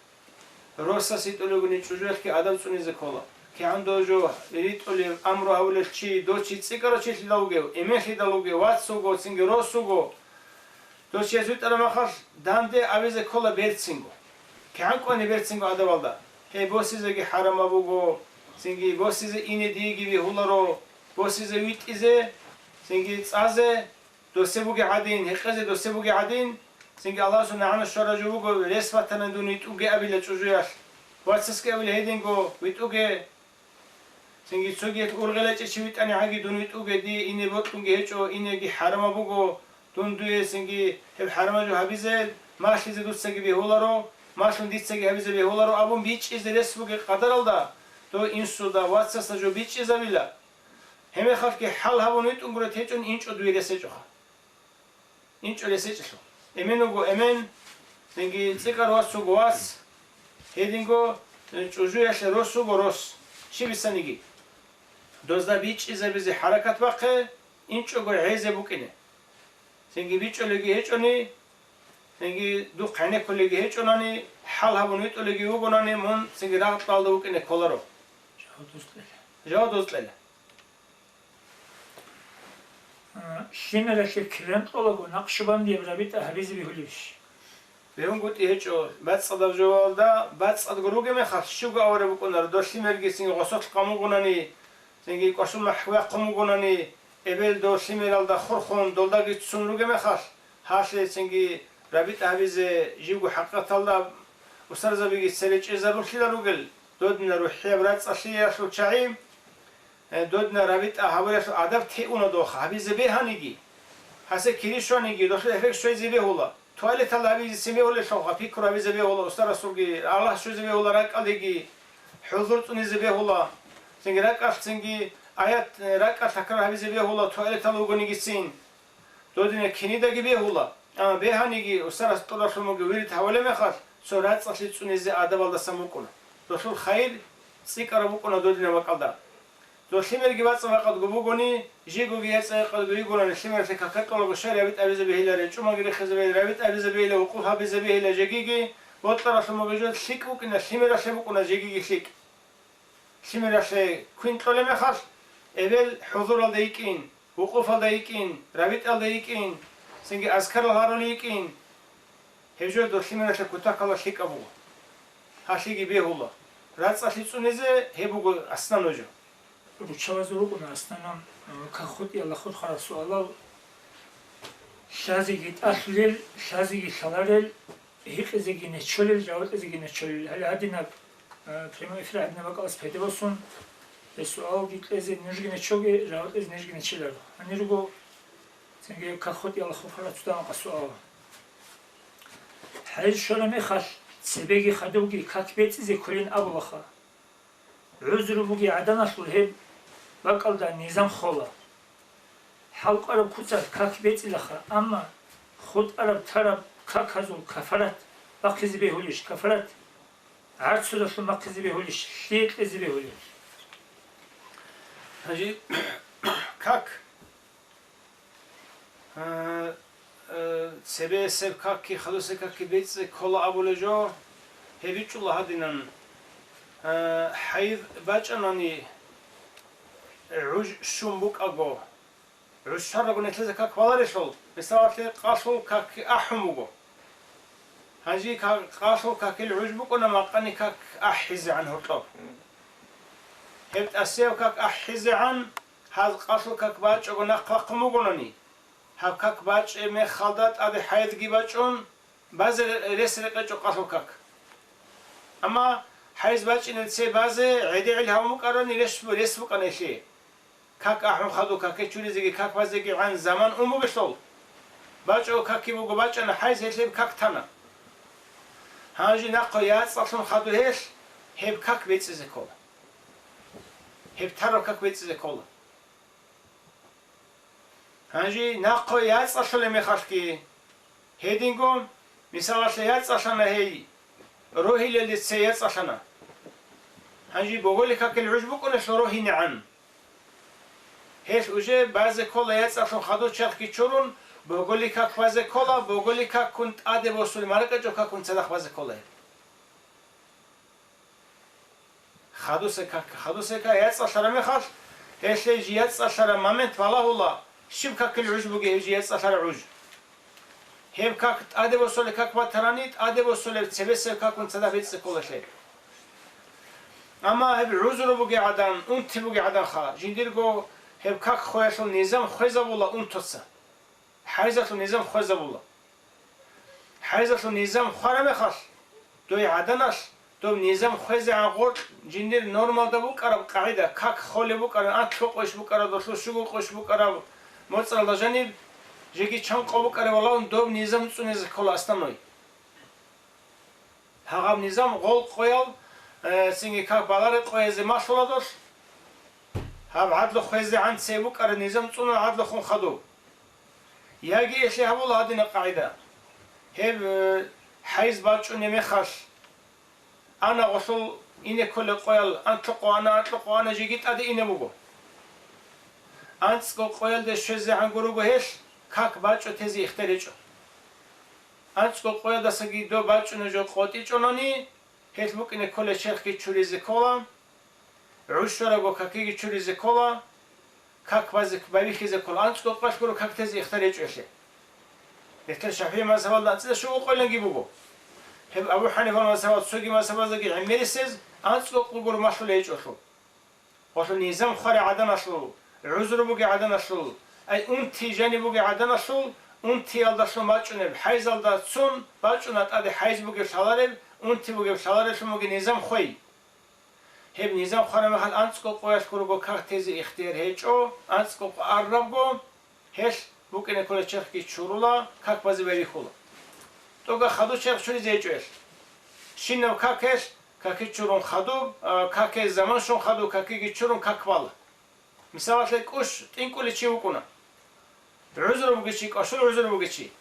Росас йитӀулевгуни чӀужуялъги адаб цӀунизе ккола. КигӀан дов жо ритӀулев, амру гьавулев чи, дов чи цӀикӀкӀарав чилъидал вугев, эменлъидал вугев, вац вуго, цинги рос вуго. Дов чияс витӀараб махалъ данде абизе ккола берцинго. КигӀан кӀвани берцинго адабалда. Гьей, босизеги хӀарамаб буго, цинги босизе ине диеги бегьуларо, босизе витӀизе, цинги цӀазе, досе бугеб гӀадин, гьекъезе досе бугеб гӀадин, цинги Аллагьасул нагӀана щвараб жо буго, рес батани дун витӀуге абила чӀужуялъ. Вацасги абила гьединго, витӀуге. Цинги цоги гьелъ ургъел гьечӀев чи витӀани гьаги дун витӀуге, дие ине бокьунги гьечӀо, инеги хӀарамаб буго, дун дуе цинги гьеб хӀарамаб жо гьабизе, малъизе дуцаги бегьуларо, малъун дицаги гьабизе бегьуларо абун бичӀчӀизе рес бугеб къадаралда, дов инсуда, вацасда жо бичӀчӀизабила. Гьебмехалъги хӀал гьабун витӀун гуреб течӀун инчӀо дуе рес гьечӀоха. ИнчӀо рес гьечӀелъул. Эмен вуго эмен, цинги цӀикӀкӀарав вас вуго вас, гьединго, э, чӀужуялъе рос вуго рос, щиб бицаниги. Дозда бичӀчӀизабизе хӀаракат бахъе, инчӀого гӀезе букӀине. Цинги бичӀчӀулеги гьечӀони, цинги духъ гӀенеккулеги гьечӀонани, хӀал гьабун витӀулеги вугонани, мун цинги рагъ-, рагъалда вукӀине кколаро. Жаваб доз кьела. Жаваб доз кьела. А, лъимералъе крен кьолаго накъшбандияб рабитӀа гьабизе бегьулебищ? БегьунгутӀи гьечӀо, бацӀцӀадаб жоялда бацӀцӀадго ругеб мехалъ, щивго авараг букӀунаро, дов лъимергицин гъосолъ къамугунани, цинги кӀвашун махӀ вахъун вугонани, эбел дов лъимералда хурхун, долдаги цун ругеб мехалъ, гьалъе цинги рабитӀа гьабизе живго хӀакъаталда устарзабиги цере чӀезабуллъила ругел, додина рухӀияб рацӀцӀалъиялъул чагӀи, Э, додна рабитӀа гьабуралъул адаб тейуна дох, гьабизе бегьаниги. Гьасе кири щваниги, дохъе гьеб щвезе бегьула. Туалеталда гьабизе цин бегьулелъулха, пикру гьабизе бегьула, устарасулги Аллагь щвезе бегьула, ракӀалдеги хӀузур цӀунизе бегьула. Цинги ракӀалъ, цинги аят, э, ракӀалъ такрар гьабизе бегьула, туалеталда вугонигицин. Додина кинидаги бегьула, амма бегьаниги устарас тӀуралъумаги вирид гьавулеб мехалъ, цо рацӀцӀалъи цӀунизе адабалдасан букӀуна. Долъул хайир цӀикӀкӀараб букӀуна додина бакӀалда. Дол лъимерги бацӀцӀа бакъадго бугони, жигоги яцӀа якъадго йигурани лъимералъе кака кьолаго щай рабитӀа гьабизе бегьиларел, чӀумаги рехизе бегьиларел, рабитӀа гьабизе бегьиларел, вукъуф гьабизе бегьиларел жегиги, бокьаралъумаги жо лъикӀ букӀина, лъимералъе букӀуна жегиги лъикӀ. Лъимералъе квин кьолеб мехалъ, эбел хӀузуралда йикӀин, вукъуфалда йикӀин, рабитӀалда йикӀин, цинги азкарал гьарулей йикӀин. Гьеб жо дол лъимералъе кутакалда лъикӀаб буго. Гьалъиги бегьула. РацӀцӀалъи цӀунизе гьеб буго основной жо. Руччабазул рукӀуна основном, э, как хутӀиялда хурхарал суалал: лъазеги тӀалъулел, лъазеги лъаларел, гьикъизеги нечолел, жаваб кьезеги нечолел. Гьале гьадинаб, э, прямой эфир гьадинаб бакӀалас пайда босун, гьеб суалги кьезе нужги нечоге, жаваб кьезе нижги нечеларо. Гьанир руго цинги как хутӀиялда хурхарал цо-, суал. ХӀайз щвараб мехалъ, цебеги хадубги как бецӀизе кколин абулаха. ГӀузру бугей гӀаданалъул гьеб бакӀалда низам хола. ХӀалкӀвараб куцалъ как бецӀилаха, амма хутӀараб-тараб каказул кафарат бахъизе бегьулищ? Кафарат гӀарцудалъун бахъизе бегьулищ? Лъие кьезе бегьулеб? Гьанже как Э, э, цебесеб какги хадусеб какги бецӀизе ккола абулеб жо, гьеб бичӀчӀула гьадинан. Э, хӀайз бачӀанани гӀуж щун букӀаго, гӀуж щварабго нилъеца как баларелъул, мисалалъе, къалъул какги ахӀун буго. Гьанже ка-, къалъул какил гӀуж букӀуна макъани как ахӀизегӀан гьоркьоб. Гьеб тӀасияб как ахӀизегӀан, гьаз къалъул как бачӀого нахъ бахъун бугонани, гьаб как бачӀеб мехалда тӀаде хӀайзги бачӀун, базе ре-, рес рекъечӀо къалъул как. Амма хӀайз бачӀинел цебе базе гӀедегӀил гьавун букӀарани рес, рес букӀана гьелъие. Как ахӀун хадуб каке чуризеги как базегигӀан заман ун бугелъул, бачӀого какги буго бачӀана хӀайз, гьелъ гьеб как тана. Гьанже нахъа яцӀцӀалъун хадуб гьелъ, гьеб как бецӀизе ккола. Гьеб тараб как бецӀизе ккола. Гьанже нахъа яцӀцӀалъулеб мехалъги, гьединго, мисалалъе, яцӀцӀалъана гьей, рогьилелде цей яцӀцӀалъана. Гьанже боголил какил гӀуж букӀунелъул рогьинегӀан. Гьелъ уже базе ккола яцӀцӀалъун хадуб чархги чурун, боголил как базе ккола, боголил какгун тӀаде босулеб маракӀачӀул какгун цадахъ базе ккола гьеб. Хадусе как, хадусе как яцӀцӀалъараб мехалъ, гьелъе жий яцӀцӀалъараб момент балагьула, щиб какил гӀуж бугеб гьев жий яцӀцӀалъараб гӀуж. Гьеб как тӀаде босулеб как батарани, тӀаде босулеб цебесеб какун цадахъ бецӀцӀи кколелъе. Амма гьеб гӀузру бугей гӀадан, унти бугей гӀаданха, жиндирго гьеб как хвеялъул низам хвезабула унтуца. ХӀайзалъул низам хвезабула. ХӀайзалъул низам хвараб мехалъ, дой гӀаданалъ, доб низам хвезегӀан гъоркь жиндир нормалда букӀараб къагӀида, как холеб букӀараб, анлъго къойщ букӀараб, долъул щуго къойщ букӀараб, моцӀалда жаниб, жеги чанкъо букӀараб валлагьун доб низам цӀунизе ккола основной. Гьагъаб низам гъол къоял, э, цинги как баларе къоязе малъула долъ. Гьаб гӀадлу хвезегӀан цебе букӀараб низам цӀуна гӀадлухун хадуб. Яги гьелъие гьабула гьадинаб къагӀида. Гьеб, э, хӀайз бачӀунеб мехалъ, ана гъолъул ине кколеб къоял, анлъго къо ана, анкьго къо ана жеги тӀаде ине буго. АнцӀго къоялде щвезегӀан гуруго гьелъ, как бачӀо тезе ихтияр гьечӀо. АнцӀго къоядасаги доб бачӀунеб жо къотӀичӀонани, гьелъ букӀине кколеб черхги чуризе ккола, гӀуж щварабго какиги чуризе ккола, как базе, байбихьизе ккола, анцӀго къоялъ гуро как тезе ихтияр гьечӀо гьелъе. Гьелъ ШафигӀи мазгьабалда анцӀила щуго къоялъги буго. Гьеб Абу ХӀанифал мазгьабал, цоги мазгьабаздаги гӀемерисез анцӀго къо гуро малъулеб гьечӀолъул. Гъолъул низам хвараб гӀаданалъул, гӀузру бугеб гӀаданалъул, ай унти жаниб бугеб гӀаданалъул, унтиялдалъун бачӀунеб, хӀайзалда цун бачӀуна тӀаде хӀайз бугеб лъалареб, унти бугеб лъаларелъун бугеб низам хвей. Гьеб низам хвараб мехалъ анцӀго къоялъ гурого как тезе ихтияр гьечӀо, анцӀго къо аррабго, гьелъ букӀине кколеб черхги чурула, как базе байбихьула. ТӀоге хадуб черх чуризе гьечӀо гьелъ. Щинаб какелъ, каки чурун хадуб, а, каке заман щун хадуб, какиги чурун как бала. Мисалалъе, кӀущ тӀинкӀулев чи вукӀуна. ГӀузру бугев чи, кӀвашул гӀузру бугев чи.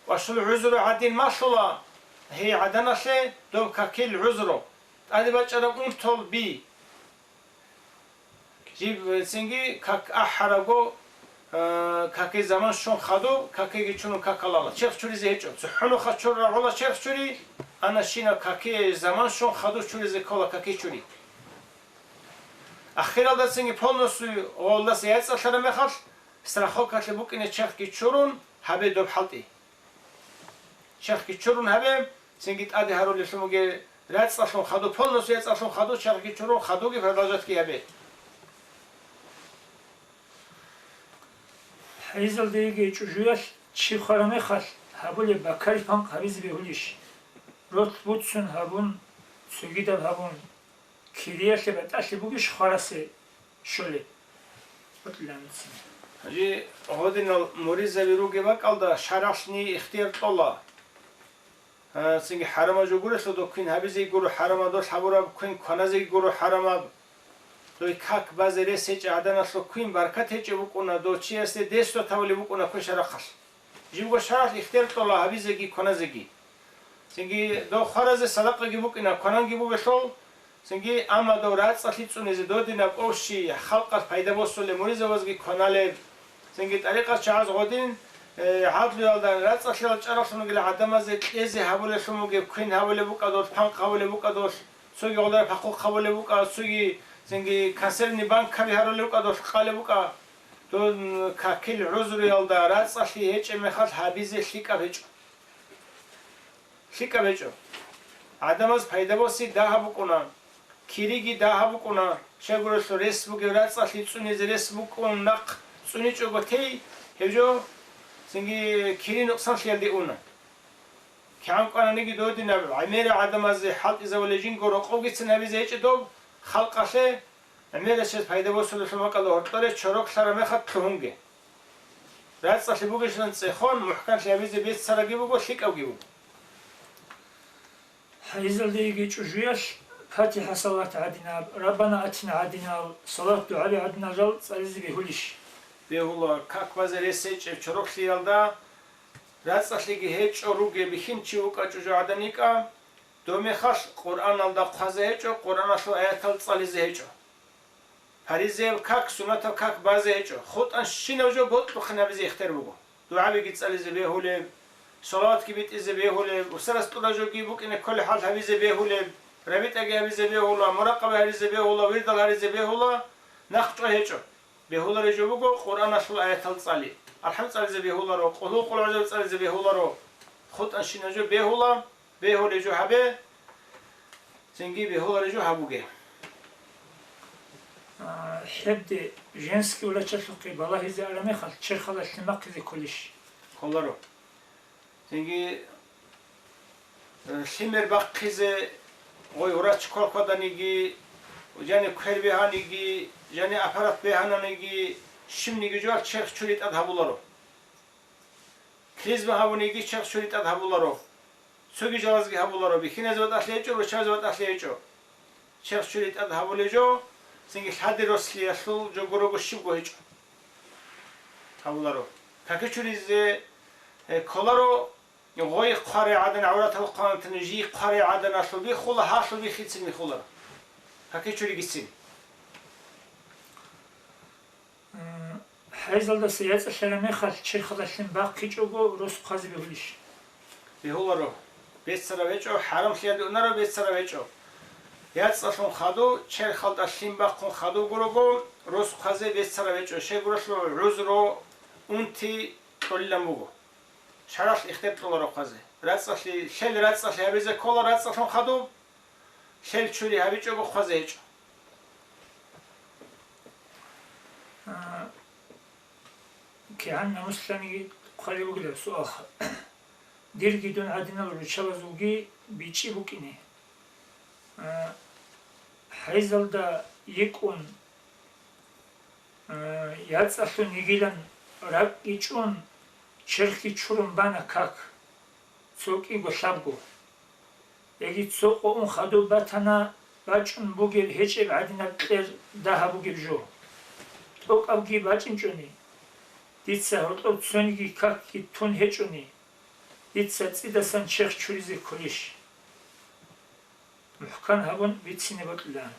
КӀвашул гӀузру гӀадин малъула гьей гӀаданалъе доб какил гӀузру, тӀаде бачӀараб унтул би. Жиб цинги как ахӀарабго, э, каки заман щун хадуб, какиги чурун как балала. Черх чуризе гьечӀо. ЦохӀо нухалъ чурараб гӀоло черх чури, ана щинаб каки заман щун хадуб чуризе ккола каки чури. Ахиралда цинги полностью гъолдаса яцӀцӀалъараб мехалъ, страховкалъе букӀине черхги чурун гьабе доб хӀалтӀи. Черхги чурун гьабе, цинги тӀаде гьарулелъун бугеб рацӀцӀалъун хадуб, полностью яцӀцӀалъун хадуб, черхги чурун хадубги продолжатьги гьабе. ХӀайзалда йигей чӀужуялъ чи хвараб мехалъ гьабулеб бакарихъ панкъ гьабизе бегьулищ? Ролъ буццун гьабун, цогидаб гьабун, кириялъе батӀалъи бугищ хварасе щолеб? Гьанже гьодинал муризаби ругеб бакӀалда шаргӀалъ ихтияр кьола. А, цинги хӀарамаб жо гурелъул дов квен гьабизеги гуро хӀарамаб, дов гьабураб квен кваназеги гуро хӀарамаб. Дой как базе рес гьечӀеб гӀаданалъул квен баркат гьечӀеб букӀуна, дов чиясде десдо тавулеб букӀуна квешаб рахъалъ. Жибго шаргӀалъ ихтияр кьола гьабизеги кваназеги. Цинги дов хваразе садакъаги букӀина, квананги бугелъул, цинги, амма дов рацӀцӀалъи цӀунизе додинаб къовщи халкъалъ пайда босулеб, муризабазги кваналеб, цинги тӀарикъат чагӀаз гъодин, э, гӀадлуялда рацӀцӀалъиял чӀаралъун ругел гӀадамазе кьезе гьабулелъун бугеб, квен гьабулеб букӀа дов, панкъ гьабулеб букӀа дов, цоги гъолареб хӀакъукъ гьабулеб букӀа, цоги цинги консервный банкаби гьарулеб букӀа дов, къалеб букӀа, дун какил гӀузруялда рацӀцӀалъи гьечӀеб мехалъ гьабизе лъикӀаб гьечӀо. ЛъикӀаб гьечӀо. ГӀадамаз пайда боси дагьаб букӀуна, кириги дагьаб букӀуна, щайгурелъул рес бугеб рацӀцӀалъи цӀунизе рес букӀун нахъ цӀуничӀого тей, гьеб жо цинги кири нукъсанлъиялде уна. КигӀан кӀвананиги додинаб гӀемерал гӀадамазе хӀалтӀизабулеб жинго рокъовгицин гьабизе гьечӀо доб халкъалъе, гӀемерасез пайда босулелъул бакӀалда гьоркьоре чорок лъараб мехалъ лъугьунге. РацӀцӀалъи бугелъан цӀехон, мухӀканлъи гьабизе беццарабги буго, лъикӀабги буго. ХӀайзалда йигей чӀужуялъ ПатихӀа салат гӀадинаб, Раббана атина гӀадинал, салат-дугӀаби гӀадинал жал цӀализе бегьулищ? Бегьула, как базе рес гьечӀеб чороклъиялда, рацӀцӀалъиги гьечӀо ругеб бихьин чи вукӀа чӀужугӀадан йикӀа, доб мехалъ Къуръаналда хъвазе гьечӀо, Къуръаналъул аятал цӀализе гьечӀо. Паризаяб как, суннатаб как базе гьечӀо, хутӀанщинаб жо бокьухъин гьабизе ихтияр буго. ДугӀабиги цӀализе бегьулеб, салаватги битӀизе бегьулеб, устарас тӀура жоги букӀине кколеб хӀал гьабизе бегьулеб, РабитӀаги гьабизе бегьула, муракъаба гьаризе бегьула, вирдал гьаризе бегьула, нахъ чӀвай гьечӀо. Бегьулареб жо буго Къуръаналъул аятал цӀали. АлхӀам цӀализе бегьуларо, Къулгьу къулгӀузаб цӀализе бегьуларо. ХутӀанщинаб жо бегьула, бегьулеб жо гьабе, цинги бегьулареб жо гьабуге. А, гьебде женский врачалъухъе балагьизе араб мехалъ черхалда лъим бахъизе кколищ? Кколаро. Цинги, э, лъимер бахъизе гъой врач квалкваданиги, жани квер бегьаниги, жани аппарат бегьананиги, щибниги жоялъ черх чури тӀад гьабуларо. Клизма гьабуниги черх чури тӀад гьабуларо. Цоги жалазги гьабуларо, бихьиназе батӀалъи гьечӀо, руччабазе батӀалъи гьечӀо. Черх чури тӀад гьабулеб жо, цинги лъади рослиялъул жо гурого щибго гьечӀо. Гьабуларо. Каки чуризе, э, кколаро, гъой хъварай гӀадан гӀавратал хъванатани, жий хъварай гӀаданалъул бихула, гьалъул биххицин бихуларо. Каки чуригицин. М, хӀайзалдаса яцӀалъараб мехалъ черхалда лъим бахъичӀого рос хъвазе бегьулищ? Бегьуларо. Беццараб гьечӀо, хӀарамлъиялде унаро, беццараб гьечӀо. ЯцӀалъун хадув, черхалда лъим бахъун хадув гурого, рос хъвазе беццараб гьечӀо, щайгурелъул гӀузру, унти кьолилан буго. ШаргӀалъ ихтияр кьоларо хъвазе. РацӀцӀалъи, лъел рацӀцӀалъи гьабизе ккола рацӀцӀалъун хадуб, лъел чури гьабичӀого хъвазе гьечӀо. А, кигӀан намуслъаниги хъвалеб бугилан суал. Дирги дун гӀадинал руччабазулги бичӀчӀи букӀине. А, хӀайзалда йикӀун, а, яцӀалъун йигилан ракӀги чӀун, черхги чурун бана как, цо кӀиго лъабго. Яги цо къо ун хадуб батана, бачӀун бугеб гьечӀеб гӀадинаб кьер дагьаб бугеб жо. ТӀокӀабги бачӀинчӀони, дица гьоркьоб цониги какги тун гьечӀони, дица цӀидасан черх чуризе кколищ? МухӀкан гьабун бицине бокьилаан.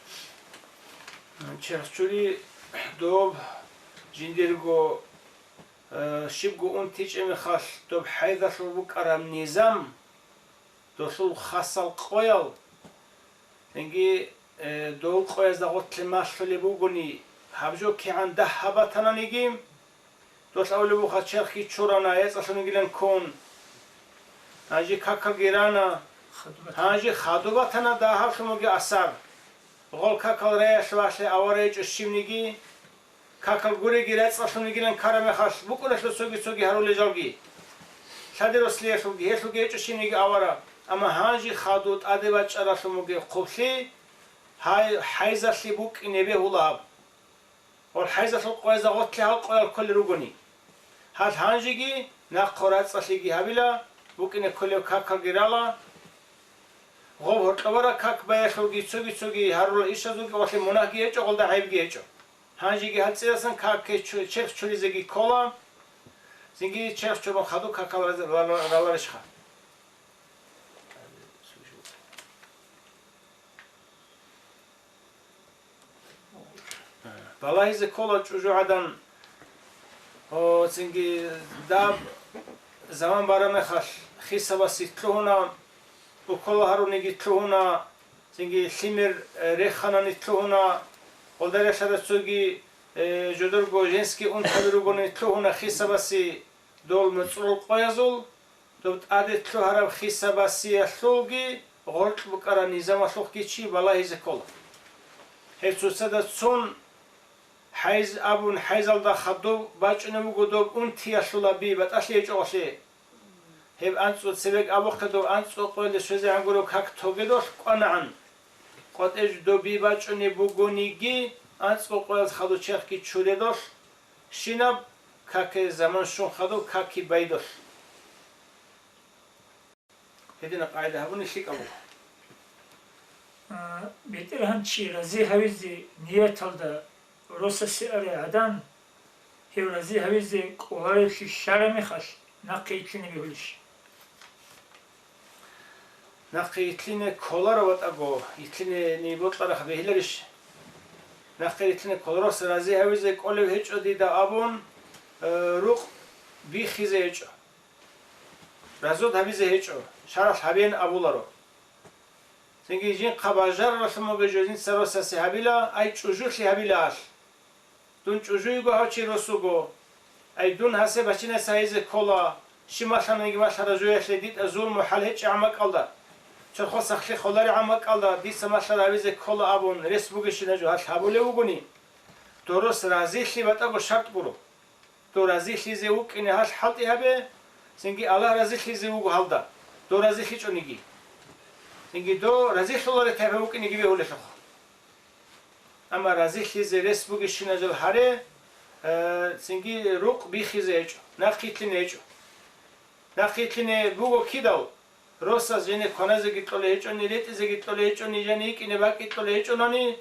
Черх чури доб жиндирго, э, щибго унти чӀемехалъ доб хӀайзалъул букӀараб низам, долъул хасал къоял, цинги, э, дол къоязда гъотлъи малъулеб бугони, гьаб жо кигӀан дагьаб батананиги, долъ абулеб буха, черхги чурана, яцӀалъун йигилан ккун. Гьанже какалги рана. Хадуб батана. Гьанже хадуб батана, дагьаблъун бугеб асар. Гъол какал раялъ валъе авара гьечӀо щибниги, какал гуреги рацӀцӀалъун йигилан ккараб мехалъ букӀуналъул цоги-цоги гьарулел жалги. Лъади рослиялъулги, гьелъулги гьечӀо щибниги авара. Амма гьанже хадуб тӀаде бачӀаралъун бугеб хъублъи, гьай, хӀайзалъи букӀине бегьула гьаб. Гьол хӀайзалъул къоязда гъотлъи гьал къоял кколел ругони. Гьал гьанжеги нахъо рацӀцӀалъиги гьабила, букӀине кколев какалги рала. Гъоб гьоркьобара как баялъулги цоги-цоги гьарула ишазулги, гъолъе мунагьги гьечӀо, гъолда гӀайибги гьечӀо. Гьанжеги гьал цӀидасан каке чу-, черх чуризеги ккола, цинги черх чурун хадуб какал раз-, рала-, раларищха? Балагьизе ккола чӀужугӀадан, о, цинги даб заман бараб мехалъ хисабасе лъугьуна, укол гьаруниги лъугьуна, цинги лъимер, э, реханани лъугьуна, гъолда релълъараб цоги, э, жодорго женский унтаби ругони лъугьуна хисабасе дол муцӀрул къоязул, доб тӀаде лъугьараб хисабасиялъулги гъоркь букӀараб низамалъухъги чи балагьизе ккола. Гьеб цоцазда цун хӀайз абун, хӀайзалда хадуб бачӀунеб буго доб унтиялъул би батӀалъи гьечӀолъи. Гьеб анцӀго цебеги абухъе доб анцӀго къоялде щвезегӀан гуреб как тогедолъ кӀванагӀан. КъватӀеж доб би бачӀунеб бугониги, анцӀго къоялъ хадуб черхги чуредолъ, щинаб каке заман щун хадуб каки байдолъ. Гьединаб къагӀида гьабуни лъикӀаб буго. А, БетӀергьан чи рази гьавизе нияталда росасе арай гӀадан, гьев рази гьавизе кӀоларевлъи лъараб мехалъ, нахъе итлъине бегьулищ? Нахъе итлъине кколаро, ватӀаго, итлъине ни бокьарахъ бегьиларищ? Нахъе итлъине кколаро, рос рази гьавизе кӀолев гьечӀо дида абун, э, рукъ биххизе гьечӀо. Разуд гьабизе гьечӀо, шаргӀалъ гьабеян абуларо. Цинги жинхъа бажараралъун бугеб жо жинца росасе гьабила, ай чӀужулъи гьабила гьалъ. Дун чӀужу йиго гьав чи рос вуго. Ай дун гьасе бачинасе гьайизе ккола, щиб малъанаги малъара жоялъе дида зулму хӀал гьечӀи гӀамакӀалда. Чорхол сахлъи холари гӀамакӀалда, дица малъара гьавизе ккола абун рес бугещина жо гьалъ гьабулев вугони, дорос разилъи батӀаго шарт гуро. Дов разилъизе вукӀине гьалъ хӀалтӀи гьабе, цинги Аллагь разилъизе вуго гьалда, дов разилъичӀониги. Цинги дов разилъуларе тайпа вукӀинеги бегьулелъухъ. Амма разилъизе рес бугещиназул гьаре, э, цинги рукъ бихизе гьечӀо, нахъитлъине гьечӀо. Нахъитлъине буго кидал, росас жене кваназеги кьолей гьечӀони, ретӀизеги кьолей гьечӀони, жани йикӀине бакӀи кьолей гьечӀонани,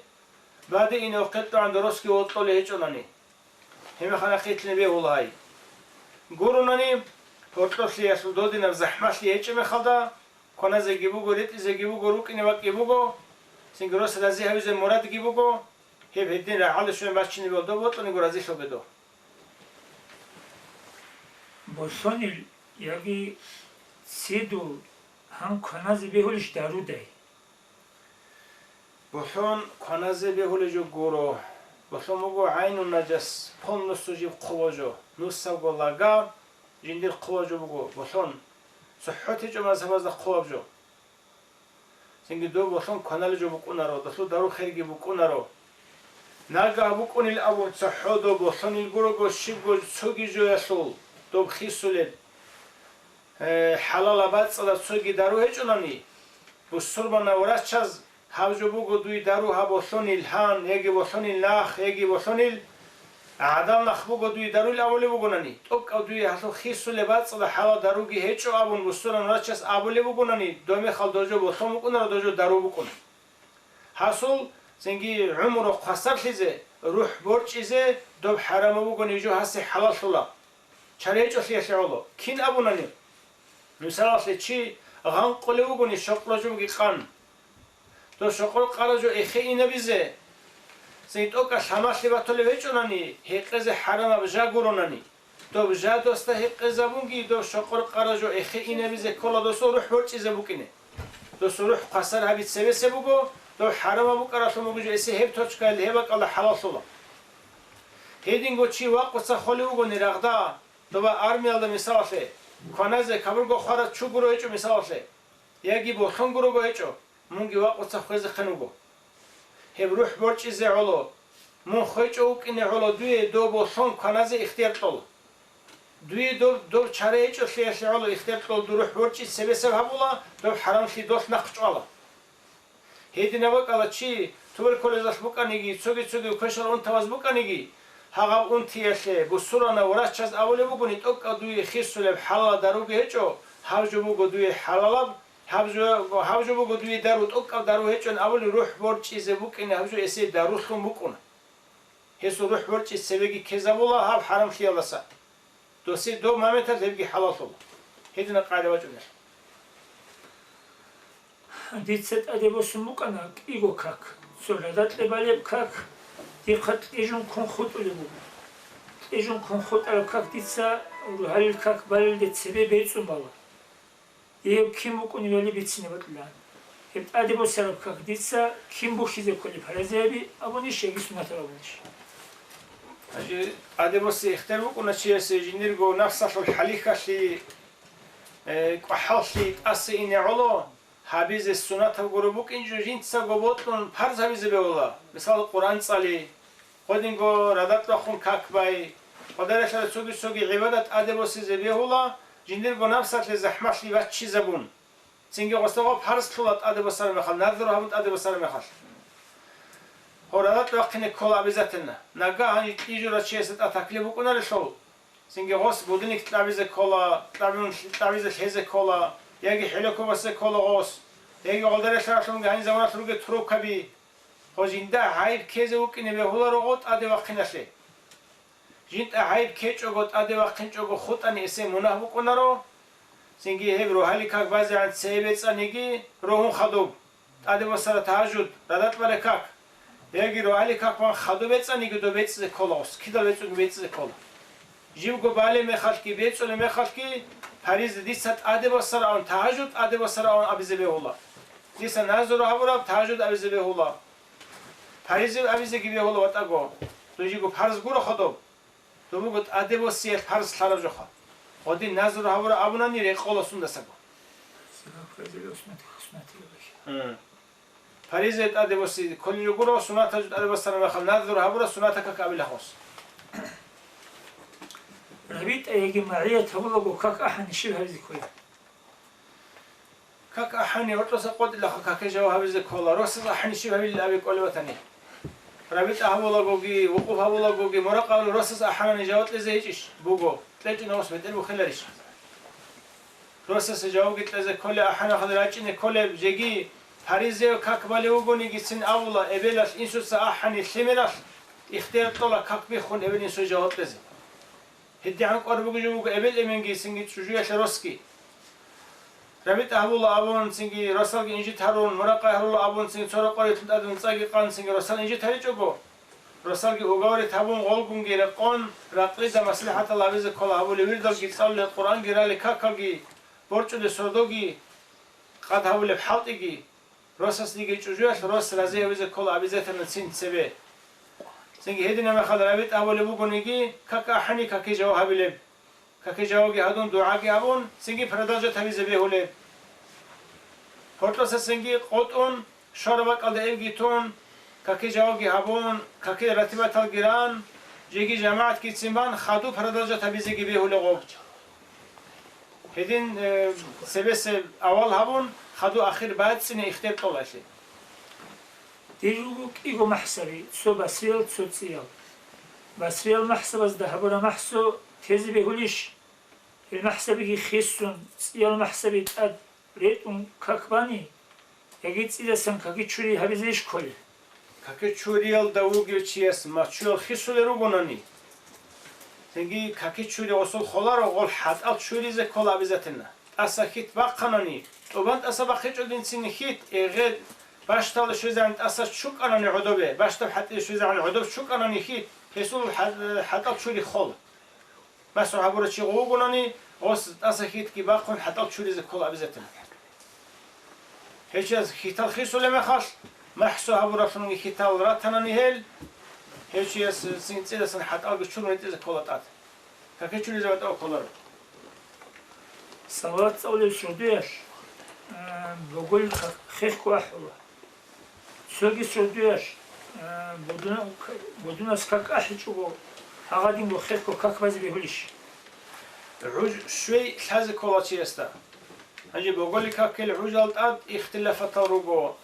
баде ине охъе тӀагӀан доросги вокьолей гьечӀонани. Гьебмехалъ нахъитлъине бегьула гьай. Гуронани, гьоркьоблъиялъул додинаб захӀмалъи гьечӀеб мехалда, кваназеги буго, ретӀизеги буго, рукӀине бакӀи буго, цинги рос рази гьавизе мурадги буго, гьеб гьедин рагӀалде щвеян бачине бегьула дов бокьаниго разилъуге дов. Болъонил яги цидул гьан кваназе бегьулищ дарудай? Болъон кваназе бегьулей жо гуро. Болъон буго гӀайну нажас, полностью жиб хъула жо. Нусабго лага жиндир хъула жо буго болъон. ЦохӀо течӀо мазгьабазда хъулаб жо. Цинги доб болъон кваналеб жо букӀунаро, долъул дару-хирги букӀунаро. Нагагь букӀунил абун цохӀо доб болъонил гурого щибго цоги жоялъул доб хисулеб, э, хӀалалаб бацӀцӀадаб цоги дару гьечӀолани, бусурманав врачаз гьаб жо буго дуе дару гьаб болъонил гьан, яги болъонил нах, яги болъонил гӀадал нах буго дуе даруйил абулеб бугонани, тӀокӀав дуе гьалъул хисулеб бацӀцӀадаб хӀалал даруги гьечӀо абун бусурманав врачас абулеб бугонани, доб мехалъ доб жо болъон букӀунаро, доб жо дару букӀуна. Гьасул цинги гӀумру хвасарлъизе, рухӀ борчӀизе доб хӀарамаб бугони жо гьасе хӀалаллъула. Чара гьечӀолъиялъе гӀоло. Кин абунани? Мисалалъе, чи гъанкъулев вугони, щокъра жуги къан. Дов щокъор къара жо эхе инабизе, цин тӀокӀалъ гьамалъи батулев гьечӀонани, гьекъезе хӀарамаб жа гуронани, доб жа досда гьекъезабунги, дов щокъор къара жо эхе инабизе ккола досул рухӀ борчӀизе букӀине. Досул рухӀ хвасар гьаби цебесеб буго, дов хӀарамаб букӀаралъун буго жо эсе гьеб точкаялда, гьеб бакӀалда хӀалаллъула. Гьединго чи вакъуца холев вугони рагъда, доба армиялда мисалалъе, кваназе кабурго хвараз чу гуро гьечӀо мисалалъе, яги болъон гурого гьечӀо, мунги вакъуца хвезехъин вуго. Гьеб рухӀ борчӀизе гӀоло, мун хвечӀо вукӀине гӀоло дуе доб болъон кваназе ихтияр кьола. Дуе доб, доб чара гьечӀолъиялъе гӀоло ихтияр кьола, дур рухӀ борчӀи цебесеб гьабула, доб хӀарамлъи долъ нахъ чӀвала. Гьединаб бакӀалда чи туберкулезалъ букӀаниги, цоги-цоги квешал унтабаз букӀаниги, гьагъаб унтиялъе бусурманав врачаз абулеб бугони, тӀокӀав дуе хисулеб хӀалалаб даруги гьечӀо, гьаб жо буго дуе хӀалалаб, гьаб жо, гьаб жо буго дуе дару, тӀокӀаб дару гьечӀон абулеб рухӀ борчӀизе букӀине гьаб жо эсей дарулъун букӀуна. Гьесул рухӀ борчӀи цебеги ккезабула гьаб хӀарамлъиялдаса. Досие доб моменталъ гьебги хӀалаллъула. Гьединаб къагӀида бачӀунелъ. Дица тӀаде босун букӀана кӀиго как, цо радакье балеб как, дихъа кьижун ккун хутӀулеб буго. Кьижун ккун хутӀараб как дица рогьалил как балелде цебе бецӀун бала. Гьеб кин букӀунебали бицине бокьилаан. Гьеб тӀаде босараб как дица кин бухьизе кколеб фаразеяби абунищ яги суннатал абунищ? Гьанже тӀаде босе ихтияр букӀуна чиясе жиндирго напсалъул хӀалихьалъи, э, кӀвахӀаллъи тӀаса ине гӀоло, гьабизе суннатаб гуро букӀин жо жинцаго бокьун парз гьабизе бегьула, мисал, Къуръан цӀали, гъодинго радакь бахъун как бай, гъодаралъала цоги-цоги гӀибадат тӀаде босизе бегьула, жиндирго напсалъе захӀмалъи баччизабун. Цинги гъосда гъоб парз лъула тӀаде босараб мехалъ, назру гьабун тӀаде босараб мехалъ. Гьо радакь бахъине ккола обязательно. Нагагь гьанже кьижурав чиясда тӀад таклиф букӀунарелъул, цинги гъос будильник кьабизе ккола, кьабун, кьабизе лъезе ккола, яги хӀелеко басе ккола гъос, яги гъодаралъаралъунги гьаниб заманалъ ругел трубкаби. Гъо жинда гӀайиб ккезе вукӀине бегьуларо гъо тӀаде вахъиналъе. ЖинтӀа гӀайиб ккечӀого, тӀаде вахъинчӀого хутӀани эсе мунагь букӀунаро, цинги гьеб рогьалил как базегӀан цее бецӀаниги рогьун хадуб, тӀаде босара тагьажуд, радакь балеб как, яги рогьалил как бан хадуб бецӀаниги доб бецӀизе ккола гъос, кидал бецӀунги бецӀизе ккола. Живго балеб мехалъги, бецӀулеб мехалъги, париза дица тӀаде босараан, тагьажуд тӀаде босараан абизе бегьула. Дица назру гьабураб тажуд абизе бегьула. Паризив абизеги бегьула ватӀаго. Дужего парз гуро ходоб. Дубуго тӀаде босиялъ парз лъараб жоха. Гъодин назру гьабура абунани рекъола сундасаго. Гье. Паризе тӀаде боси кколел ругуро, сунатазул тӀаде босана мехалъ назру гьабура, суната как абила гъос. РабитӀа яги магӀият гьабулаго как ахӀани щиб гьабизе ккола? Как ахӀани гьоркьоса къотӀилаха каке жаваб гьабизе ккола, росас ахӀани щиб гьабилин абе кӀолев ватани. РабитӀа гьабулагоги, вукъуф гьабулагоги, муракъа гьабула росас ахӀанани жаваб кьезе гьечӀищ? Буго, кьечӀин гъос бетӀер бухеларищ? Росасе жавабги кьезе кколеб, ахӀанахъе рачӀине кколеб, жеги паризев как балев вугонигицин абула, эбелалъ инсуца ахӀани лъимералъ ихтияр кьола как биххун эбел-инсуе жаваб кьезе. ГьедигӀан кӀвар бугеб жо буго эбел-эменгицинги чӀужуялъе росги. РабитӀа гьабула абун, цинги росалги инжит гьарун, муракъа гьарула абун, цинги цо рокъор рилълъун тӀадун цӀаги къан, цинги росал инжит гьаричӀого, росалги уговорить гьабун, гъолгунги рекъон, ракълида маслихӀатал гьабизе ккола гьабулеб, вирдалги цӀалулеб, Къуръанги рали, какалги борчӀулеб сордоги, къад гьабулеб хӀалтӀиги, росасдеги чӀужуялъ рос рази гьавизе ккола обязательно цин цебе. Цинги гьединаб мехалда рабитӀа гьабулеб бугониги, как ахӀани каке жаваб гьабилеб. Каке жавабги гьадун, дугӀаги гьабун, цинги продолжать гьабизе бегьулеб. Гьоркьоса цинги къотӀун, щвараб бакӀалда эбги тун, каке жавабги гьабун, каке ратибаталги ран, жеги жамагӀатгицин бан, хаду продолжать гьабизеги бегьулеб гъоб. Гьедин, э, цебесеб авал гьабун, хаду ахир бацӀцӀине ихтияр кьолалъе. Дир руго кӀиго махсаби, цо басриял, цо цӀиял. Басриял махсабазда гьабураб махсу тезе бегьулищ? Гьел махсабиги хисун, цӀиял махсаби тӀад ретӀун как бани, яги цӀидасан каки чури гьабизейищ кколел? Каки чуриялда вугев чияс мачуял хисулел ругонани, цинги каки чури гъосул холаро, гъол хӀатӀал чуризе ккола обязательно. ТӀаса хьит бахъанани, тӀубан тӀаса бахъичӀо динцин хьит, эгъе бащдаб щвезегӀан тӀаса чукӀанани гӀодобе, бащдаб хӀатӀизе щвезегӀан гӀодоб чукӀанани хьит, гьесул хӀа-, хӀатӀал чури хола. МасхӀу гьабурав чи гъов вугонани, гъос тӀаса хьитги бахъун хӀатӀал чуризе ккола обязательно. Гьев чияс хьитал хисулеб мехалъ, махсу гьабуравлъунги хьитал ратанани гьел, гьев чияс цин цӀидасан хӀатӀалги чурун гьитӀизе ккола тӀад. Каке чуризе ватӀав кколаро. Салават цӀалулеб сордоялъ, а, боголил хехго ахӀула. Цоги сордоялъ, а, будуна-, будунас как ахӀичӀого, гьагъадинго хехго как базе бегьулищ? ГӀуж щвей лъазе ккола чиясда. Гьанже боголил какил гӀужал тӀад ихтилафатал руго.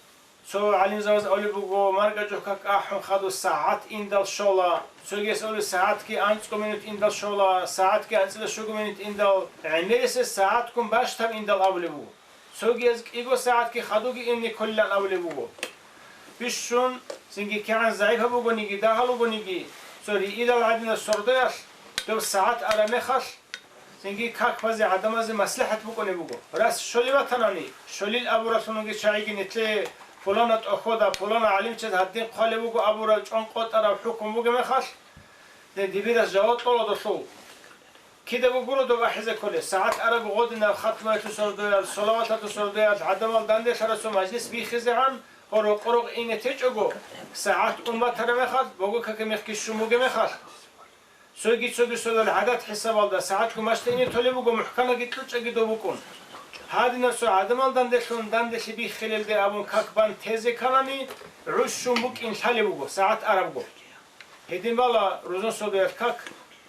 Цо гӀалимзабаз абулеб буго, маркӀачӀул как ахӀун хадуб сагӀат индал щола, цогияс абулеб, сагӀатги анцӀго минут индал щола, сагӀатги анцӀила щуго минут индал, гӀемерисез сагӀатгун бащдаб индал абулеб буго. Цогияз кӀиго сагӀатги хадуги инни кколилан абулеб буго. Бищун, цинги кигӀан загӀипаб бугониги, дагьал вугониги, цо риидал гӀадинаб сордоялъ доб сагӀат араб мехалъ, цинги как базе гӀадамазе маслихӀат букӀунеб буго. Рас щолеб батанани, щолил абуралъунги чагӀиги нитлъе, пулана тӀохьода, пулана гӀалимчияс гьадин хъвалеб буго абураб чӀван къотӀараб хӀукму бугеб мехалъ, дибирас жаваб кьола долъул. Кидаго гуро доб ахӀизе кколеб, сагӀат араб гъодинаб хатмаялъул сордоялъ, салаваталъул сордоялъ, гӀадамал данделъарасул мажлис биххизегӀан, гъо рокъо-рокъ ине течӀого, сагӀат ун батараб мехалъ, бого каке мехги щун бугеб мехалъ. Цоги-цоги содал гӀадат хӀисабалда сагӀатгун бащдаб ине толеб буго, мухӀканабги кьучӀаги доб букӀун. Гьадинаб цо гӀадамал данделъун данделъи биххилелде абун как бан тезе кканани, гӀуж щун букӀин лъалеб буго, сагӀат арабго. Гьедин бала рузун содоялъ как,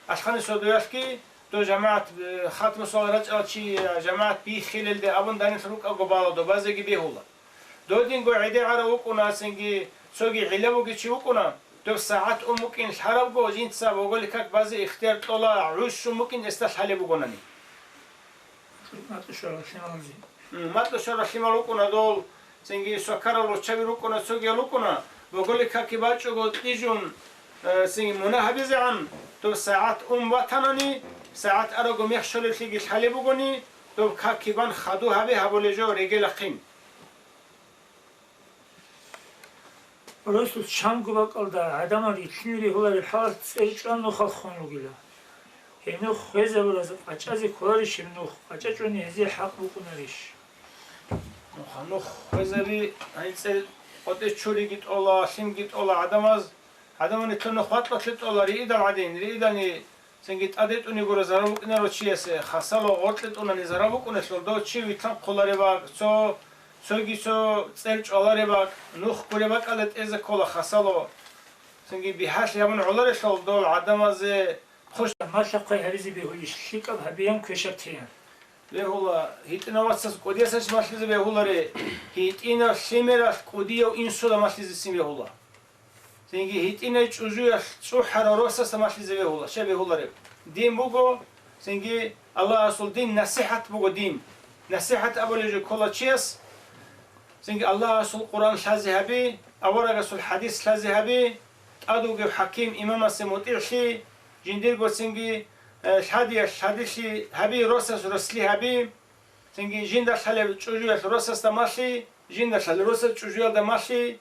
алхъани содоялъги, дов жамагӀат, э, хатму суал рачӀарал чи, э, жамагӀат биххилелде абун данилъ рукӀаго бала, добазеги бегьула. Додинго гӀедегӀарав вукӀуна, цинги цоги гӀилла бугев чи вукӀуна, дов сагӀат ун букӀин лъарабго, жинца боголил как базе ихтияр кьола, гӀуж щун букӀин эсда лъалеб бугонани. М, макьу щварал лъимал вукӀуна дол, цинги сокарал руччаби рукӀуна, цогиял рукӀуна, боголил каки бачӀого кьижун, э, цинги мунагь гьабизегӀан, доб сагӀат ун батанани, сагӀат арабго мех щолеблъиги лъалеб бугони, доб каки бан хаду гьабе гьабулеб жо регелахъин. Росулъ чанго бакӀалда гӀадамал рилълъине бегьулареб хӀалалъ цӀер чӀван нухалъ хун ругила. Гьеб нух хвезабураз къачӀазе кколарищ, гьеб нух къачӀа чӀване гьезие хӀакъ букӀунарищ? Нух, нух хвезаби, гьанцӀе къотӀе чуриги тӀола, лъимги тӀола гӀадамаз. ГӀадамал нилъер нух вакьалъе тӀола, риидал гӀадин, риидани цинги тӀадетӀунигура зарал букӀинаро чиясе, хасало гъоркье тӀунани зарал букӀунелъул дов чи вилълъанхъулареб бакӀ, цо, цоги цо цӀер чӀвалареб бакӀ, нух гуреб бакӀалда тӀезе ккола хасало. Цинги бихьалъи гьабун гӀоларелъул дов гӀадамазе хъущ. Малъа-хъвай гьабизе бегьулищ, лъикӀаб гьабеян квешаб теян? Бегьула, гьитӀинав вацас кӀудиясач малъизе бегьуларе, гьитӀинав лъимералъ кӀудияв инсуда малъизесин бегьула. Цинги гьитӀинай чӀужуялъ цӀухӀарав росасда малъизе бегьула, щай бегьулареб? Дин буго, цинги Аллагьасул дин, насихӀат буго дин. НасихӀат абулеб жо ккола чияс, цинги Аллагьасул Къуръан лъазе гьаби, аварагасул хӀадис лъазе гьаби, тӀад вугев хӀаким-имамасе мутӀигӀлъи, жиндирго цинги, э, лъадиялъ лъадилъи гьаби, росас росли гьаби, цинги жинда лъалеб чӀужуялъ росасда малъи, жинда лъалеб росас чӀужуялда малъи,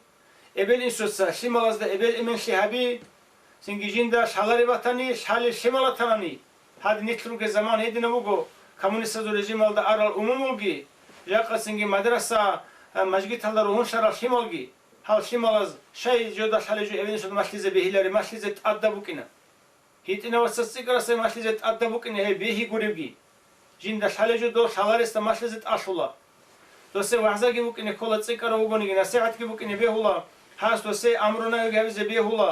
эбел-инсуца лъималазда эбел-эменлъи гьаби, цинги жинда лъалареб батани, лъалеб лъимал батанани, гьадин нилъ ругел заман гьединаб буго, коммунистазул режималда арал умумулги, жакъа цинги мадраса, а, мажгиталда ругьунлъарал лъималги, гьал лъималаз щай жода лъалеб жо эбел-инсуда малъизе бегьилареб, малъизе тӀадаб букӀина. ГьитӀинав вацас цӀикӀкӀарасда малъизе тӀадаб букӀине гьеб бегьи гуребги. Жинда лъалеб жо дов лъаларесда малъизе тӀалъула. Досде вагӀзаги букӀине ккола, цӀикӀкӀарав вугониги, насихӀатги букӀине бегьула, гьас досде амру-нагьиги гьабизе бегьула,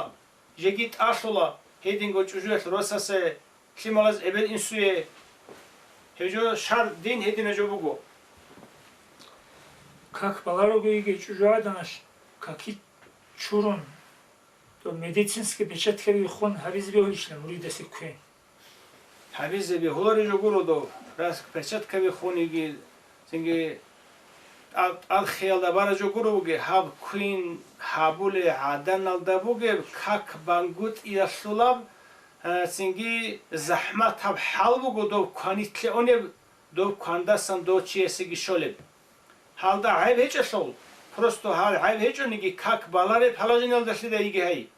жеги тӀалъула, гьединго чӀужуялъ росасе, лъималаз эбел-инсуе. Гьеб жо шар, дин гьединаб жо буго. Как баларого йигей чӀужугӀаданалъ каки чурун, то медицинский перчаткаби хун гьабизе бегьулищ муридасе квен? Гьабизе бегьулареб жо гуро дов, раз перчаткаби хуниги, цинги тӀад-, тӀадхъиялда бараб жо гуро бугеб, гьаб квен гьабулеб гӀаданалда бугеб как бангутӀиялъулаб, э, цинги захӀматаб хӀал буго дов кванилъе унеб, дов квандасан дов чиясеги щолеб. Гьалда гӀайб гьечӀелъул, просто гьал гӀайб гьечӀониги, как балареб положениялдалъида йиги гьай.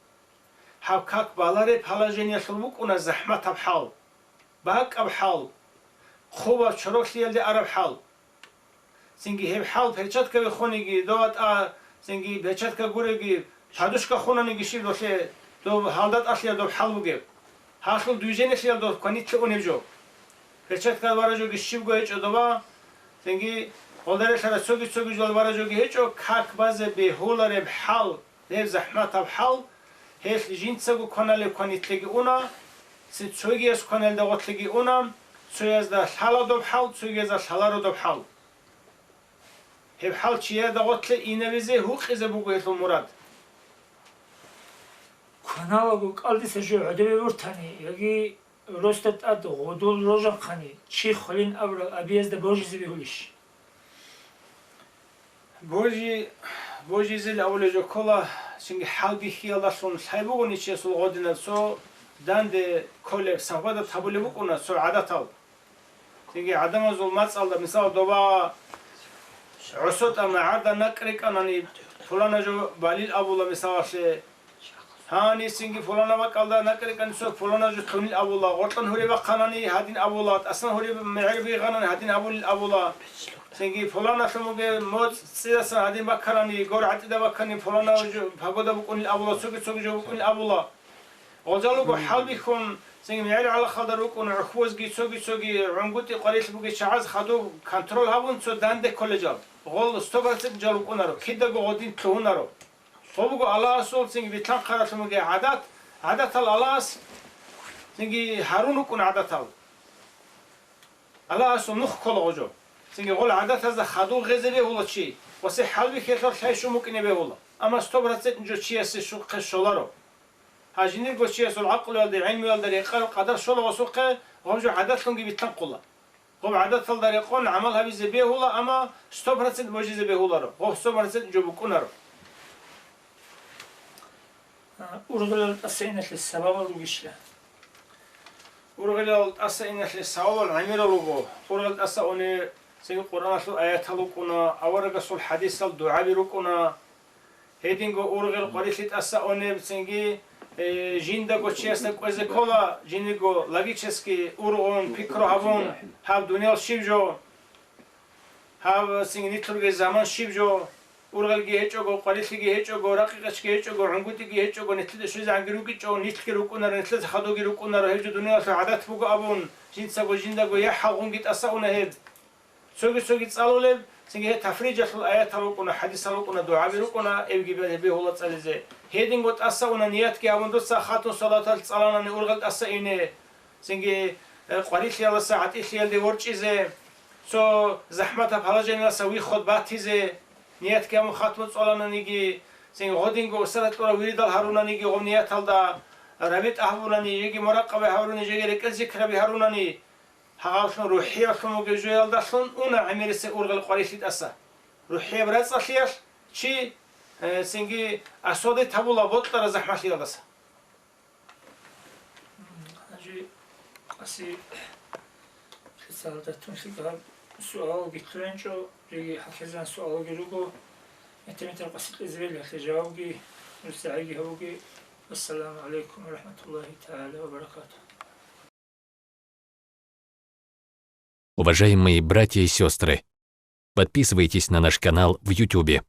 Гьаб как балареб положениялъул букӀуна захӀматаб хӀал, бакӀаб хӀал, хъубаб чороклъиялде араб хӀал. Цинги гьеб хӀал перчаткаби хуниги, дова тӀа, цинги перчатка гуреги, подушка хунаниги щиб долъе, доб гьалда тӀалъиялъ доб хӀал бугеб. Гьалъул движениялъиялъ доб кванилъе унеб жо. Перчатка бараб жоги щибго гьечӀо доба, цинги гъолдарелъара цоги-цоги жал бараб жоги гьечӀо, как базе бегьулареб хӀал. Гьеб захӀматаб хӀал, гьелъ жинцаго кваналеб кванилъеги уна, ци-, цогияс кваналда гъотлъиги уна, цоязда лъала доб хӀал, цогиязда лъаларо доб хӀал. Гьеб хӀал чияда гъотлъе инабизе, гьукъизе буго гьелъул мурад. Кваналаго кӀалдиса жо гӀодобе бортани, яги росда тӀад гъодул рожанхъани, чи хвалин абурал абиязда божизе бегьулищ? Божи-, божизел авулеб жо ккола, цинги хӀал бихьиялдалъун лъай бугони чиясул гъодинаб цо данде кколеб, сагьбадат гьабулеб букӀуна цо гӀадатал. Цинги гӀадамазул мацӀалда, мисал, доба гӀосо тӀама гӀарда накӀ рекӀанани, пулана жо балил абула, мисалалъе, гьанисинги пулана бакӀалда накӀ рекӀани цо пулана жо лъунил абула, гъоркьан гьуре бахъанани гьадин абула, тӀасан гьуре мегӀер бигъанани гьадин гьабулил абула. Цинги пулана лъумуге моцӀ цӀидасан гьадин бакканани, гор гӀатӀида баккани пулана жо погода букӀунил абула, цоги-цоги жо букӀунил абула. Гъозалуго хӀалбихьун, цинги мегӀер гӀалахалда рукӀун гӀухьбузги цоги-цоги гӀунгутӀи къварилъ буги чагӀаз хадуб контроль гьабун цо данде кколел жал. Гъол сто процент жал рукӀунаро, кидаго гъодин лъугьунаро. Гъо буго Аллагьасул цинги битлъанхъаралъун бугеб гӀадат, гӀадатал Аллагьас цинги гьарун рукӀун гӀадатал. Аллагьасул нух ккола гъо жо. Цинги гъол гӀадатазда хадув гъезе бегьула чи, ва се хӀалбихьелъул лъай щун букӀине бегьула. Амма сто процент жо чиясе щухъе щоларо. Гьа жиндирго чиясул гӀакълуялда, гӀилмуялда рекъараб къадар щола гъосухъе, гъоб жо гӀадатлъунги битлъанхъула. Гъоб гӀадаталда рекъон гӀамал гьабизе бегьула, амма сто процент божизе бегьуларо, гъоб сто процент жо букӀунаро. А, ургъилал тӀаса иналъе сабабал ругища? Ургъилал тӀаса иналъе сабабал гӀемерал руго. Ургъел тӀаса унеб цинги Къуръаналъул аятал рукӀуна, аварагасул хӀадисал дугӀаби рукӀуна. Гьединго ургъел къварилъи тӀаса унеб цинги, э, жиндаго чиясда кӀвезе ккола, жиндирго логически ургъун, пикру гьабун, гьаб дуниял щиб жо. Гьаб, цинги, нилъерги заман щиб жо, ургъелги гьечӀого, къварилъиги гьечӀого, ракъикъечги гьечӀого, гӀунгутӀиги гьечӀого, нилъеда щвезегӀанги ругичӀо, нилъги рукӀунаро, нилъеца хадуги рукӀунаро, гьеб жо дуниялалъул гӀадат буго абун, жинцаго жиндаго я хӀалгъунги тӀаса уна гьеб. Цоги-цоги цӀалулеб, цинги гьеб тафриджалъул аятал рукӀуна, хӀадисал рукӀуна, дугӀаби рукӀуна, эбги бе-, бегьула цӀализе. Гьединго тӀаса уна, ниятги гьабун, дуца хатун салатал цӀаланани ургъел тӀаса ине. Цинги, э, къварилъиялдаса гӀатӀилъиялде ворчӀизе, цо захӀматаб гьалажаниялдаса вихход батизе, ниятги гьабун хатму цӀолананиги, цинги гъодинго усара кьураб виридал гьарунаниги гъов нияталда, рабитӀа гьабунани, жеги муракъаба гьаруни, жеги рекӀел зикраби гьарунани, гьагъавлъун рухӀияллъун вугев жоялдалъун уна гӀемерисеб ургъел къварилъи тӀаса. РухӀияб рацӀцӀалъиялъ чи, э, цинги асодет гьабула бокьараб захӀмалъиялдаса. Гьанже къаси лъицалда тунлъи гьаб суалги кьуренчӀо, жеги хӀакъизан суалги руго, метер-метер къаси кьезе бегьлъи жавабги, нусагӀиги гьавуги. Ассаламу гӀалайкум ва рахӀматуллагьи тагӀала ва баракатугь. Уважаемые братья и сестры, подписывайтесь на наш канал в Ютубе.